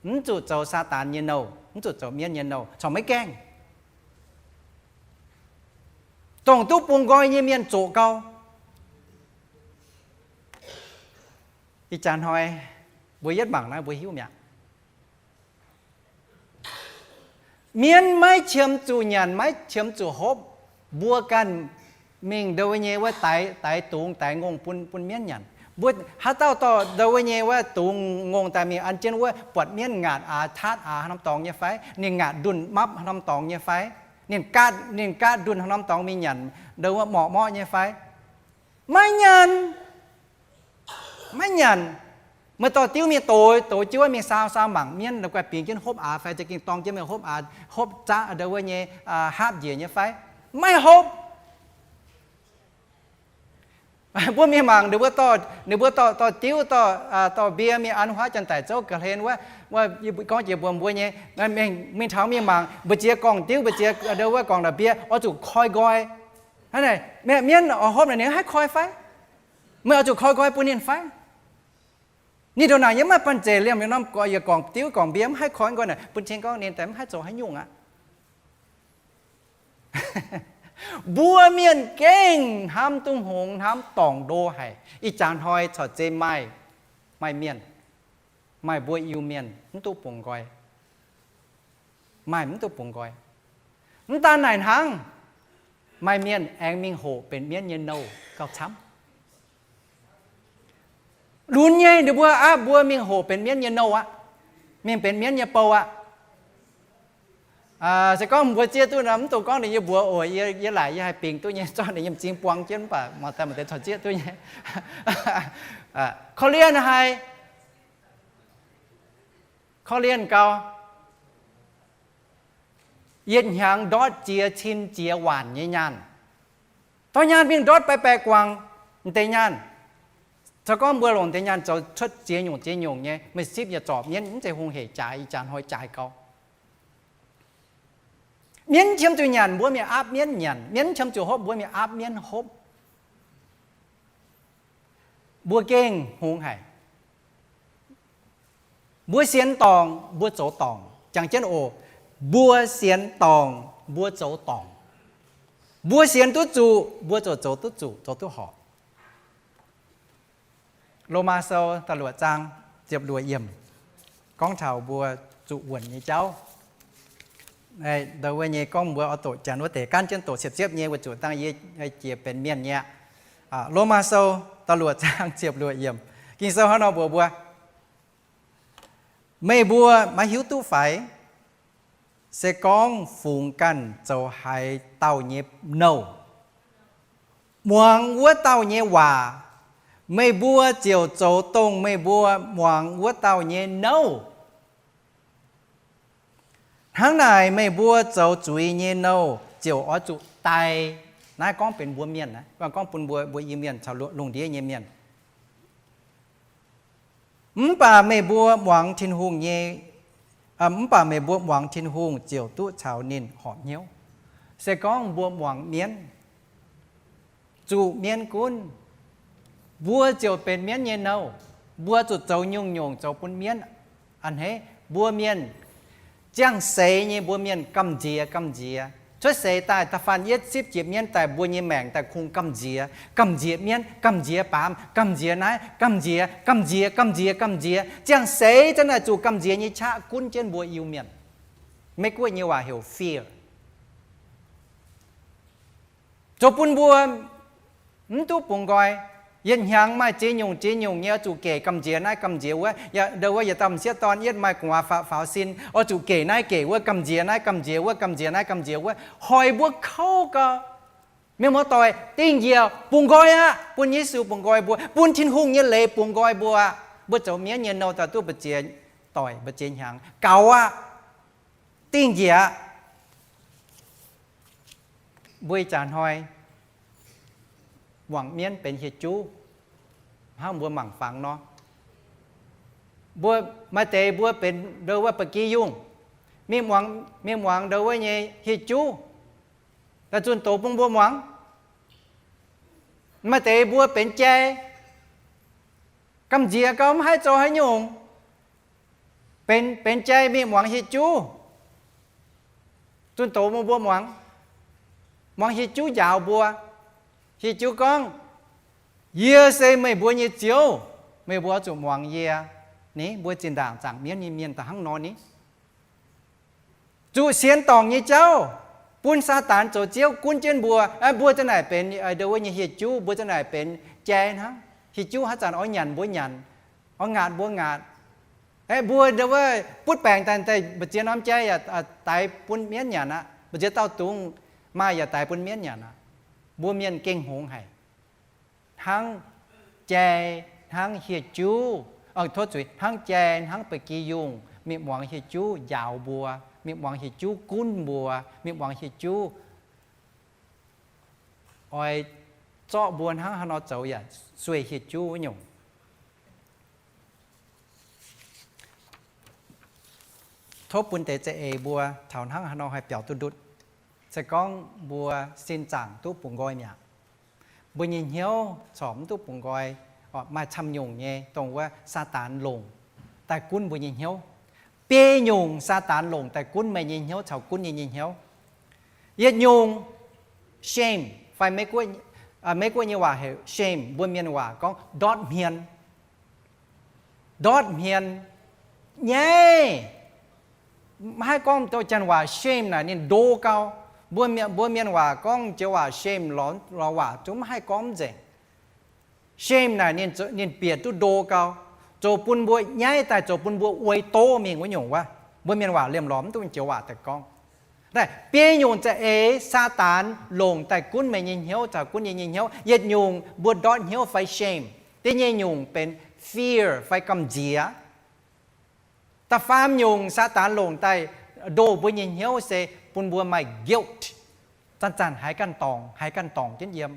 mv zuqc zoux Saadaan nyei nouh, mv zuqc zoux mienv nyei nouh, corc maiv gaengh. Dongh duqv bungx nqoi nyei mienh zoqc gau. Ih jaax hnoi mbuo yietv mangc naaiv mbuo hiuv mi'aqv. Mienv maiv qiemx zuqc nyanc, maiv qiemx zuqc hopv. Mbuo ganh mingh ndau wuov nyei wuov daix, daix dungz daix ngongh bun, bun mienv nyanc. Mbuo haaix dauh dorh ndau wuov nyei wuov dungz ngongh daaih mingh an jienv wuov, buatc mienv ngaatc aax tatv aax haaix norm dorngx nyei fai? Ninh ngaatc ndunh mapv haaix norm dorngx nyei fai? Ninh gaatv, ninh gaatv ndunh haaix norm dorngx mingh nyanc ndau wuov morqv morqv nyei fai? Maiv nyanc. Maiv nyanc. Meih dorh diuv mingh doix, doix jienv wuov mingh saau, saau mangc mienv la'guaih bingx jienv hopv aax fai za'gengh dorng jienv mingh hopv aax, hopv zaqv ndau wuov nyei haapv njiec nyei fai? Maiv hopv. Mbuo mingh mangc ninh mbuo dorh, ninh mbuo dorh, dorh diuv, dorh, dorh mbie mingh an huaav janx-daic zouv ga'hlen wuov, gorngv jiex mbuox mbuo nyei, mingh taux mingh mangc mbu'ziex gorngv diuv, mbu'ziex ndau wuov gorngv la'mbie oix zuqc koi nqoi. Hnangv naaic, mienv oix hopv naaic ninh haih koi fai? Meih oix zuqc koi nqoi bun ninh fai? Ninh ndongc naaic yie maiv banh zeic liemh norm, yie gorngv diuv gorngv mbie mv haih koi nqoi naaic, bun cing gorngv ninh daaih mv haih zoux haaix nyungc aqv. Mbuo mienh gengh hnamv duqv hngongx, hnamv dorngc ndo haic. Ih jaax hnoi corc zeiz maaih, maaih mienh, maaih mbuo Iu-Mienh mv duqv bungx nqoi. Maaih mv duqv bungx nqoi. Mv daan naaic hnangv, maaih mienh aengx mingh hoqc benx mienv nyei nouh gauh camv. Lunx nyei ninh mbuo aqv, mbuo mingh hoqc benx mienv nyei nouh aqv, mingh benx mienv nyei bou aqv. Se gorngv mbuo zieqv duqv nor, mv dungx gorngv ninh yie mbuox oc, yie laaic yie haih bingx duqv nyei, zorqv ninh yiem m'zing buang jienv, mv baac maaih deix mv zeiz zorqv zieqv duqv nyei. Korv-lienh haic, korv-lienh gau. Yietc hnyangx ndortv ziex cin ziex waanc nyei nyaanh. Dorh nyaanh mingh ndortv baeqc baeqc guangc deix nyaanh. Se gorngv mbuo longc deix nyaanh zoux cuotv ziex nyungc ziex nyungc nyei, meih sipv yietc zorpc mienv, mv zeiz hungh heic jaaix, ih jaax hnoi jaaix gau. Mienv qiemx zuqc nyanc, mbuo mingh aapv mienv nyanc. Mienv qiemx zuqc hopv, mbuo mingh aapv mienv hopv. Mbuo gengh hngongx haic. Mbuo sienx dorngc, mbuo zoux dorngc. Jangx jienv oc, mbuo sienx dorngc, mbuo zoux dorngc. Mbuo sienx duqv zuqc, mbuo ziouc zoux duqv zuqc, zoux duqv horpc. Lomaa Sou da'luoqc zaang ziepc luoqc yiemc gorngv taux mbuo zuqc wuonc nyei jauv. Ndau wuov nyei gorngv mbuo oix doqc janx wuov deix, gaanv jienv doqc siepv-siepv nyei, weic zuqc dangh yie jiex benx mienh nyei aqv. Lomaa Sou da'luoqc zaang ziepc luoqc yiemc, Ging-Sou hnangv nor mbuox mbuo, meih mbuo maiv hiuv duqv fai? Se gorngv fungx ganh zoux haaix dauh nyei nouh, muangx wuov dauh nyei waac, meih mbuo ziouc zoux dongh meih mbuo muangx wuov dauh nyei nouh. Hnangv naaic meih mbuo zoux zuiz nyei nouh ziouc oix zuqc daic. Naaiv gorngv benx mbuo mienh, gorngv bun mbuo, mbuo Iu-Mienh caux lungh ndiev nyei mienh. Mv baac meih mbuo muangx Tin-Hungh nyei, mv baac meih mbuo muangx Tin-Hungh ziouc duqv caux ninh horpc hnyouv. Se gorngv mbuo muangx mienv, zuqc mienv gunv, mbuo ziouc benx mienv nyei nouh. Mbuo zuqc zoux nyungc-nyungc zoux bun mienv. A'hneiv mbuo mienh, ziangh seix nyei mbuo mienh gamh nziex gamh nziex. Cuotv seix daaih da'faanh yietv sipv jiex mienv daaih, mbuo nyei maengc daaih kungx gamh nziex, gamh nziex mienv, gamh nziex baamz, gamh nziex naaiv, gamh nziex, gamh nziex, gamh nziex, gamh nziex. Ziangh seix zanc naaic zuqc gamh nziex nyei qaqv gunv jienv mbuo Iu-Mienh. Meiv Guoqv nyei waac heuc fear. Zoux bun mbuo mv duqv bungx nqoi. Yietc hnyangx maaih ziex nyungc ziex nyungc nyei oix zuqc gec gamh nziex naaiv gamh nziex wuov. Ndau wuov yietc dauh m'sieqv dorn yietv maaih gu'nguaaz faaux sin, oix zuqc gec naaiv gec wuov, gamh nziex naaiv gamh nziex wuov, gamh nziex naaiv gamh nziex wuov. Hoic mbuo kouv gau. Mienh muoz-doic, dingh njiec bungx nqoi aqv. Bun Yesu bungx nqoi mbuo, bun Tin-Hungh nyei leiz bungx nqoi mbuo aqv. Mbuo zoux mienv nyei nouh daaih duqv mbu'ziex doic mbu'ziex hnyangx gaux aqv. Dingh njiec aqv. Mbuo ih jaax hnoi muangx mienv benx hieh juv, hnangv mbuo mangc fangx nor. Mbuo maaih deix mbuo benx ndou wuov ba'gi yungh, mingh muangx ndou wuov nyei hieh juv, daaih zunh doz bun mbuo muangx. Maaih deix mbuo benx jai, gamh nziex gau mv haih zoux haaix nyungc. Benx, benx jai mingh muangx hieh juv, zunh doz bun mbuo muangx. Muangx hieh juv njaaux mbuo. Hieh juv gorngv, yie se meih mbuo nyei Ziouv, meih mbuo oix zuqc muangx yie. Ni mbuo zinh ndaangc zaangc mienv nyei mienh da'hnangv nor ni. Zuqc sienx dorngc nyei jauv, bun Saadaan zoux ziouv gunv jienv mbuo. Mbuo za'naaic benx ndou wuov nyei hieh juv, mbuo za'naaic benx jai hnangv. Hieh juv haaix zanc oix nyanc mbuo nyanc, oix ngaatc mbuo ngaatc. Mbuo ndou wuov butv baengc daaih mbu'ziex norm jai yaac daix bun mienv nyanc aqv. Mbu'ziex dauh dungz maaih yaac daix bun mienv nyanc aqv. Mbuo mienh gengh hngongx haic. Hnangv jai, hnangv hieh juv, tov zuiz, hnangv jai hnangv ba'gi yungh mingh muangx hieh juv njaaux mbuo, mingh muangx hieh juv gunv mbuo, mingh muangx hieh juv oix zorqv mbuo hnangv haaix nor zoux yaac sueih hieh juv wuov nyungc. Tov bun deix za'eix mbuo taux hnangv haaix nor haih biaux duqv ndutv. Se gorngv mbuo sin zaangc duqv bungx nqoi mi'aqv, mbuo nyei hnyouv corc mv duqv bungx nqoi, maaih camv nyungc nyei dongh wuov Saadaan longc daaih gunv mbuo nyei hnyouv. Biei nyungc Saadaan longc daaih gunv meih nyei hnyouv caux gunv yie nyei hnyouv. Yietc nyungc, shame, fai Meiv Guoqv nyei waac heuc shame, mbuo Mienh waac gorngv ndortv hmien. Ndortv hmien nyaiv. Maiv haih gorngv douh janx waac shame naaic ninh ndo gau. Mbuo, mbuo Mienh waac gorngv joux waac shame lorz, lorz waac zungv maiv haih gorngv nzengc. Shame naaic ninh bieqc duqv ndo gau, zoux bun mbuo nyaiv daaih, zoux bun mbuo uix doqv mingh wuov nyungc wuov. Mbuo Mienh waac liemh lorz mv duqv joux waac daaih gorngv. Naaiv biei nyungc za'eix Saadaan longc daaih gunv meih nyei hnyouv caux gunv yie nyei hnyouv. Yietc nyungc mbuo ndortv hnyouv fai shame. Da'nyeic nyungc benx fear fai gamh nziex. Da'faam nyungc Saadaan longc daaih ndoh mbuo nyei hnyouv se bun mbuo maaih guilt, zanc-zanc haiz ganh dorngc, haiz ganh dorngc jienv yiem.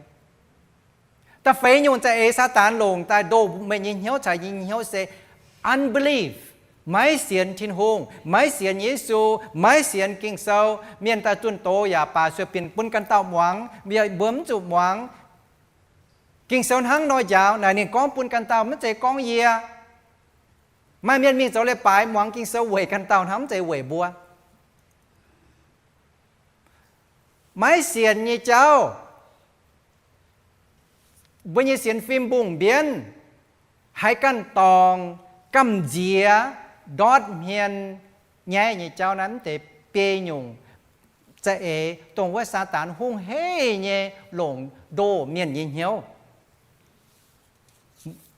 Da'feix nyungc za'eix Saadaan longc daaih ndoh meih nyei hnyouv caux yie nyei hnyouv se unbelief, maiv sienx Tin-Hungh, maiv sienx Yesu, maiv sienx Ging-Sou. Mienh daaih zunh doz yaac baac sueih binc bun ganh dauh muangx, mbuo mv zuqc muangx. Ging-Sou hnangv nor njaaux naaic, ninh gorngv bun ganh dauh, maiv zeiz gorngv yie. Maaih mienh mingh zoux leiz-baaix muangx Ging-Sou weic ganh dauh hnangv, mv zeiz weic mbuo. Maiv sienx nyei jauv, mbuo nyei sienx fim mbungh mbienv, haiz ganh dorngc, gamh nziex, ndortv hmien, nyaiv nyei jauv. Naaiv mv deix biei nyungc za'eix dongh wuov Saadaan hungh heic nyei longc ndoh mienh nyei hnyouv.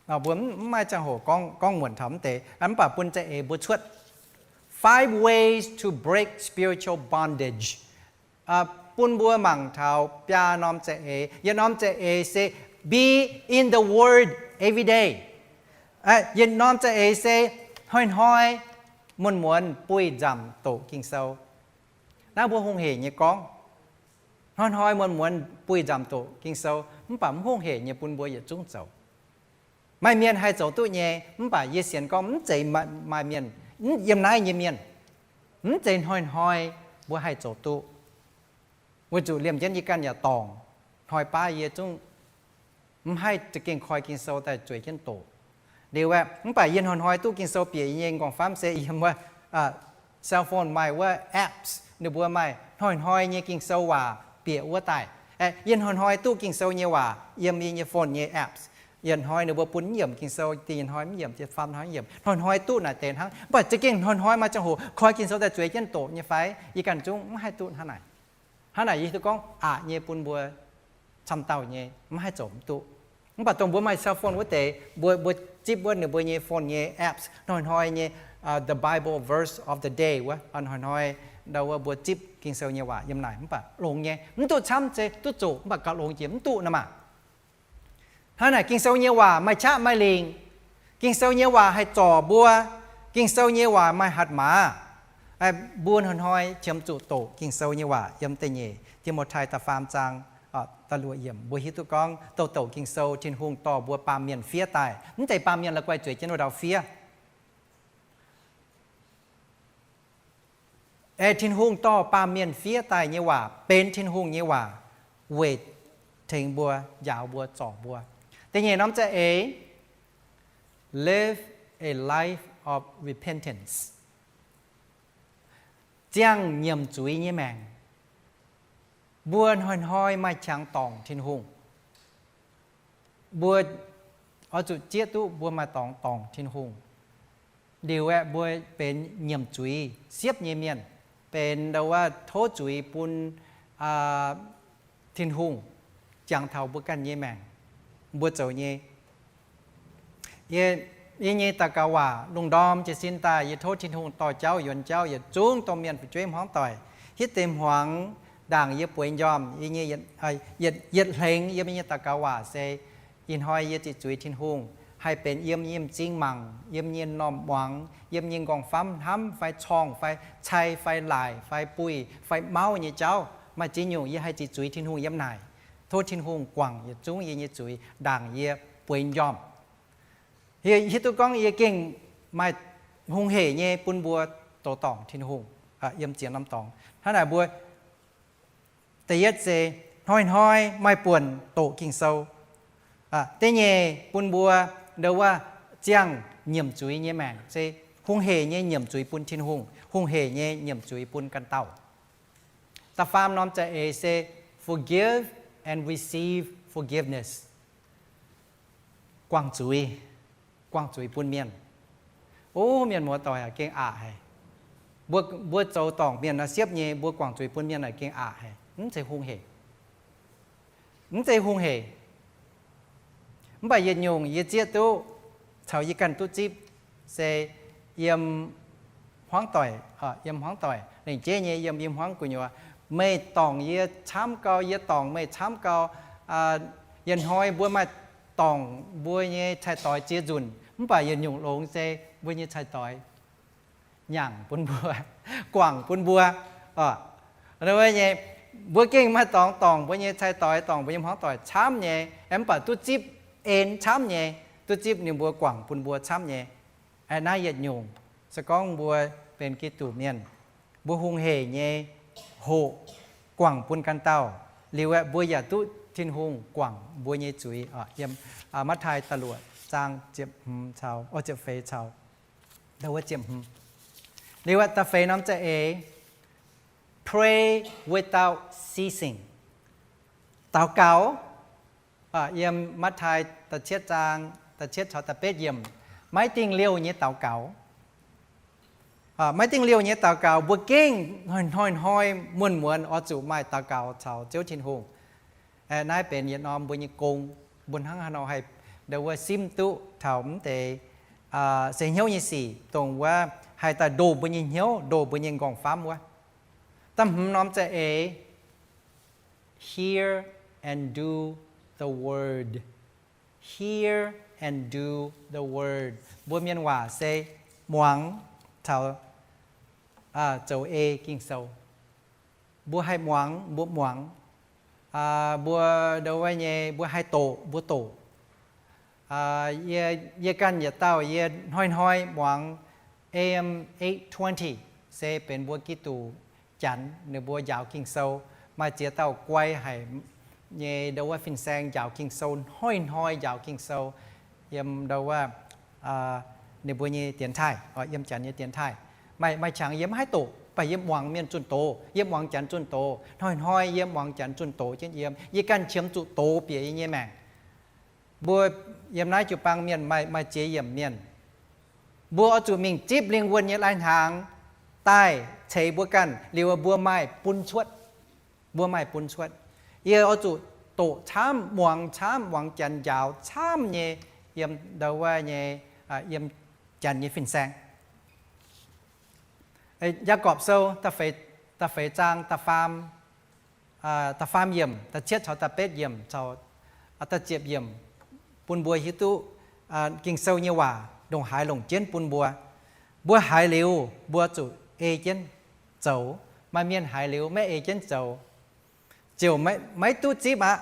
Mbuo mv maaih ziangh hoc gorngv muonc taux mv deix, mv baac bun za'eix mbuo cuotv five ways to break spiritual bondage. Bun mbuo mangc taux biaa norm za'eix. Yietc norm za'eix se be in the Word every day. Yietc norm za'eix se hnoi-hnoi muonz-muonz buih nzamc doqc Ging-Sou. Naaiv mbuo hungh heic nyei gorngv, hnoi-hnoi muonz-muonz buih nzamc doqc Ging-Sou, mv baac mv hungh heic nyei bun mbuo yietc zungv zoux. Maaih mienh haih zoux duqv nyei, mv baac yie sienx gorngv mv zeiz maaih mienh, yiem naaiv nyei mienh, mv zeiz hnoi-hnoi mbuo haih zoux duqv. Weic zuqc liemh jienv yie ganh yaac dorngc, hnoi baav yie zungv mv haih za'gengh koi Ging-Sou daaih zueiz jienv doqc. Liuz aeqv, mv baac yie hnoi-hnoi duqv Ging-Sou bieqc yie nyei nqorngv-famv se yiem wuov cell phone maaih wuov apps, ninh mbuo maaih hnoi-hnoi nyei Ging-Sou waac bieqc wuov daaih. Yie hnoi-hnoi duqv Ging-Sou nyei waac yiem yie nyei phone nyei apps. Yietc hnoi ninh mbuo bun mv yiemc Ging-Sou, da'nyeic hnoi mv yiemc, da'faam hnoi mv yiemc, hnoi-hnoi duqv naaic deix hnangv. Mv baac za'gengh hnoi-hnoi maaih ziangh hoc koi Ging-Sou daaih zueiz jienv doqc nyei fai? Yie ganh zungv mv haih duqv hnangv naaic. Hnangv naaic yie hiuv duqv gorngv aqc nyei bun mbuo camv dauh nyei mv haih zoux mv duqv. Mv baac dongh mbuo maaih cell phone wuov deix, mbuo, mbuo zipv wuov ninh mbuo nyei phone nyei apps, hnoi-hnoi nyei The Bible Verse of the Day wuov, hnoi-hnoi ndau wuov mbuo zipv Ging-Sou nyei waac yiem naaic, mv baac longx nyei. Mv duqv camv se duqv zoqc, mv baac gauh longx jiex mv duqv nor maah. Hnangv naaic Ging-Sou nyei waac maaih qaqv maaih lingc. Ging-Sou nyei waac haih zorc mbuo. Ging-Sou nyei waac maaih hatc maaz. Mbuo hnoi-hnoi qiemx zuqc doqc Ging-Sou nyei waac yiem da'nyeic Ti^mo^tai da'faam zaang da'luoqc yiemc, mbuo hiuv duqv gorngv doqc doqc Ging-Sou Tin-Hungh dorh mbuo baamh mienh fiev daaih. Mv zeiz baamh mienh la'guaih zueiz jienv wuov ndau fiev. Aeqv, Tin-Hungh dorh baamh mienh fiev daaih nyei waac benx Tin-Hungh nyei waac weic tengx mbuo, njaaux mbuo, zorc mbuo. Da'nyeic norm za'eix, live a life of repentance, ziangh nyiemc zuiz nyei maengc. Mbuo hnoi-hnoi maaih qangx dorngc Tin-Hungh. Mbuo oix zuqc zieqv duqv mbuo maaih dorngx dorngc Tin-Hungh. Liuz aeqv, mbuo benx nyiemc zuiz siepv nyei mienh, benx ndau wuov tov zuiz bun Tin-Hungh jangx taux mbuo ganh nyei maengc. Mbuo zoux nyei. Yie nyei daux gaux waac lungh ndorm jiez sin daaih, yie tov Tin-Hungh dorh jauv yuonx jauv yietc zungv domh mienh fu'jueiv hmuangv doic. Hitv deix hmuangx ndaangc yie bueix njormh, yie nyei yietc hlengx yiem yie nyei daux gaux waac se, ih hnoi yie ziqc zuiz Tin-Hungh haih benx yiem nyei m'zing mangc, yiem nyei norm muangx, yiem nyei nqorngv-famv hnamv fai corngh fai cai fai laaic fai buih fai mauv nyei jauv. Maaih ziex nyungc yie haih ziqc zuiz Tin-Hungh yiem naaic. Tov Tin-Hungh guangc yietc zungv yie nyei zuiz ndaangc yie bueix njormh. Hiuv duqv gorngv yie gengh maaih hungh hec nyei bun mbuo doqc dorngc Tin-Hungh yiem ziex norm dorngx. Hnangv naaic mbuo da'yietv se hnoi-hnoi maaih buonc doqc Ging-Sou. Da'nyeic bun mbuo ndau wuov ziangh nyiemc zuiz nyei maengc se hungh hec nyei nyiemc zuiz bun Tin-Hungh, hungh hec nyei nyiemc zuiz bun ganh dauh. Da'faam norm za'eix se forgive and receive forgiveness. Guangc zuiz, guangc zuiz bun mienh. O, mienh muoz-doic aac, gengh aqc haic. Mbuo, mbuo zoux dorngc mienh nor siepv nyei, mbuo guangc zuiz bun mienh naaic gengh aqc haic, mv zeiz hungh hec. Mv zeiz hungh hec. Mv baac yietc nyungc yie zieqv duqv caux yie ganh duqv zipv se yiem hmuangv doic, yiem hmuangv doic, lengc jeiv nyei yiem i hmuangv gu'nyuoz. Meih dorngc yie camv gau, yie dorngc meih camv gau. Yietc hnoi mbuo maaih dorngc mbuo nyei cai-doix ziex nzunc, mv baac yietc nyungc longx se mbuo nyei cai-doix nyaangc bun mbuo, guangc bun mbuo. Nyei, mbuo gengh maaih dorngx dorngc mbuo nyei cai-doix, dorngc mbuo nyei hmuangv doic camv nyei, mv baac duqv zipv en camv nyei, duqv zipv ninh mbuo guangc bun mbuo camv nyei. Naaiv yietc nyungc se gorngv mbuo benx Giduc mienh, mbuo hungh hec nyei hoqc guangc bun ganh dauh, liuz aeqv, mbuo yaac duqv Tin-Hungh guangc mbuo nyei zuiz. Yiem Matv^taai da'luoqc zaang ziepc hmz caux, o, ziepc feix caux, wuov ziepc hmz. Liuz aeqv, da'feix norm za'eix, pray without ceasing, daux gaux. Yiem Matv^taai da'cietv zaang da'cietv caux da'betv yiemc, maiv dingh liouh nyei daux gaux. Maiv dingh liouh nyei daux gaux, mbuo gengh hnoi-hnoi muonz-muonz oix zuqc maaih daux gaux caux Ziouv Tin-Hungh. Naaiv benx yietc norm mbuo nyei gong. Mbuo hnangv haaix nor haih ndau wuov simv duqv taux mv deix seix hnyouv nyei sic, dongh wuov haih daaih ndoh mbuo nyei hnyouv, ndoh mbuo nyei nqorngv-famv wuov. Da'hmz norm za'eix, hear and do the word. Hear and do the word. Mbuo mienh waac se muangx caux zoux ei Ging-Sou. Mbuo haih muangx, mbuo muangx. Mbuo ndau wuov nyei, mbuo haih doqc, mbuo doqc. Yie, yie ganh yietc dauh, yie hnoi-hnoi muangx A M eight twenty, se benx mbuo Giduc Janx ninh mbuo njaaux Ging-Sou. Maaih ziex dauh guai haic nyei ndau wuov fin-saeng njaaux Ging-Sou, hnoi-hnoi njaaux Ging-Sou yiem ndau wuov ninh mbuo nyei dienx taaih, yiem Janx nyei dienx taaih. Maaih, maaih qangx yie mv haih doqc, mv baac yie muangx mienh zunh doz, yie muangx Janx zunh doz, hnoi-hnoi yie muangx Janx zunh doz jienv yiem. Yie ganh qiemx zuqc doz bieqc yie nyei maengc. Mbuo yiem naaiv jiu-baang mienh maaih, maaih ziex yiemc mienh, mbuo oix zuqc mingh zipv lingh wuonh nyei lai-hnaangx daaih ceix mbuo ganh liuz, mbuo maaih bun cuotv. Mbuo maaih bun cuotv. Yie oix zuqc doqc camv, muangx camv, muangx Janx njaaux camv nyei yiem ndau wuov nyei, yiem Janx nyei fin-saeng. Yaagorpc Sou da'feix zaang da'faam, da'faam yiemc, da'cietv caux da'betv yiemc caux da'ziepc yiemc bun mbuo hiuv duqv Ging-Sou nyei waac ndongc haaix longc jienv bun mbuo. Mbuo haiz liuz mbuo zuqc ei jienv zoux. Maaih mienh haiz liuz maiv ei jienv zoux, ziouc maiv duqv zipv aqv.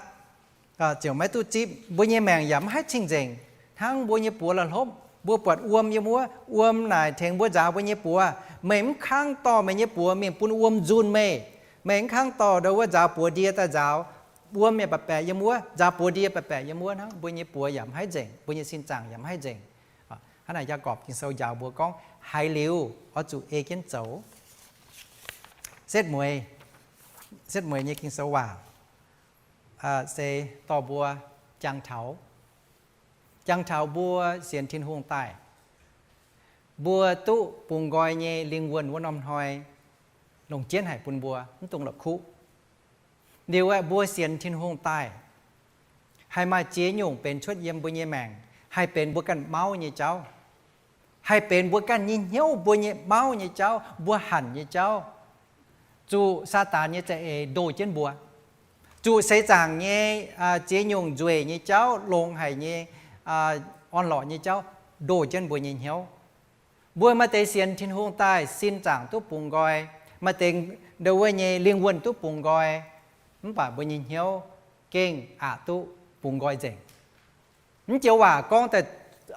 Ziouc maiv duqv zipv, mbuo nyei maengc yaac maiv haih cing-nzengc. Hnangv mbuo nyei buoz la'hlopv, mbuo buatc wuom yiem wuov, wuom naaic tengx mbuo nzaaux mbuo nyei buoz. Meih mv kangv dorh meih nyei buoz mingh bun wuom nzunh meih. Meih mv kangv dorh ndau wuov nzaaux buoz-ndie daaih nzaaux. Wuom yaac baeqc baeqc yiem wuov, nzaaux buoz-ndie baeqc baeqc yiem wuov. Hnangv mbuo nyei buoz yaac maiv haih nzengc, mbuo nyei sin zaangc yaac maiv haih nzengc. Hnangv naaic Yaagorpc Ging-Sou njaaux mbuo gorngv haiz liuz oix zuqc ei jienv zoux. Setv mueiz, setv mueiz nyei Ging-Sou waac se dorh mbuo jangx taux, jangx taux mbuo sienx Tin-Hungh daaih, mbuo duqv bungx nqoi nyei lingh wuonh wuov norm hnoi longc jienv haic bun mbuo, mv dungx la'kuqv. Liuz aeqv, mbuo sienx Tin-Hungh daaih, haih maaih ziex nyungc benx cuotv yiem mbuo nyei maengc, haih benx mbuo ganh mauv nyei jauv, haih benx mbuo ganh nyei hnyouv, mbuo nyei mauv nyei jauv, mbuo hanc nyei jauv, zuqc Saadaan nyei za'eix ndoh jienv mbuo, zuqc seix zaangc nyei ziex nyungc nzueic nyei jauv, longx haic nyei, orn-lorqc nyei jauv ndoh jienv mbuo nyei hnyouv. Mbuo maaih deix sienx Tin-Hungh daaih sin zaangc duqv bungx nqoi, maaih deix ndau wuov nyei lingh wuonh duqv bungx nqoi, mv baac mbuo nyei hnyouv gengh aqc duqv bungx nqoi nzengc. Mv joux waac gorngv daaih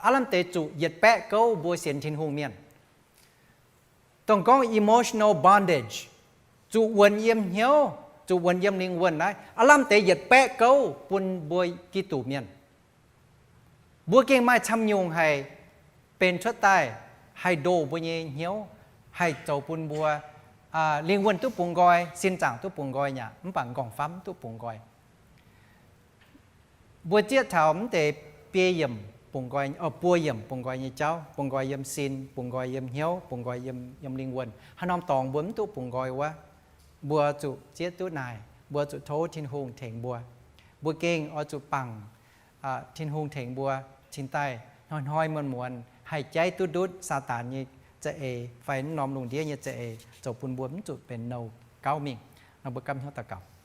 aav lamh deix zuqc yietc baeqv gouv mbuo sienx Tin-Hungh mienh. Dongh gorngv emotional bondage, zuqc wuonx yiem hnyouv, zuqc wuonx yiem lingh wuonh naaiv aav lamh deix yietc baeqv gouv bun mbuo Giduc mienh. Mbuo gengh maaih camv nyungc haih benx cuotv daaih, haih ndoh mbuo nyei hnyouv, haih zoux bun mbuo lingh wuonh duqv bungx nqoi, sin zaangc duqv bungx nqoi nyei aqv, mv baac nqorngv-famv duqv bungx nqoi. Mbuo zieqv taux mv deix biei yiemc bungx nqoi, buo yiemc bungx nqoi nyei jauv, bungx nqoi yiem sin, bungx nqoi yiem hnyouv, bungx nqoi yiem, yiem lingh wuonh. Haaix norm dorngx mbuo mv duqv bungx nqoi wuov, mbuo zuqc zieqv duqv naaic, mbuo zuqc tov Tin-Hungh tengx mbuo. Mbuo gengh oix zuqc bangc Tin-Hungh tengx mbuo cingx daaih hnoi-hnoi muonz-muonz haih jaiv duqv ndutv Saadaan nyei za'eix fai mv norm lungh ndiev nyei za'eix zoux bun mbuo mv zuqc benx nouh gauv mingh. Nor mbuo gapv hnyouv daux gaux.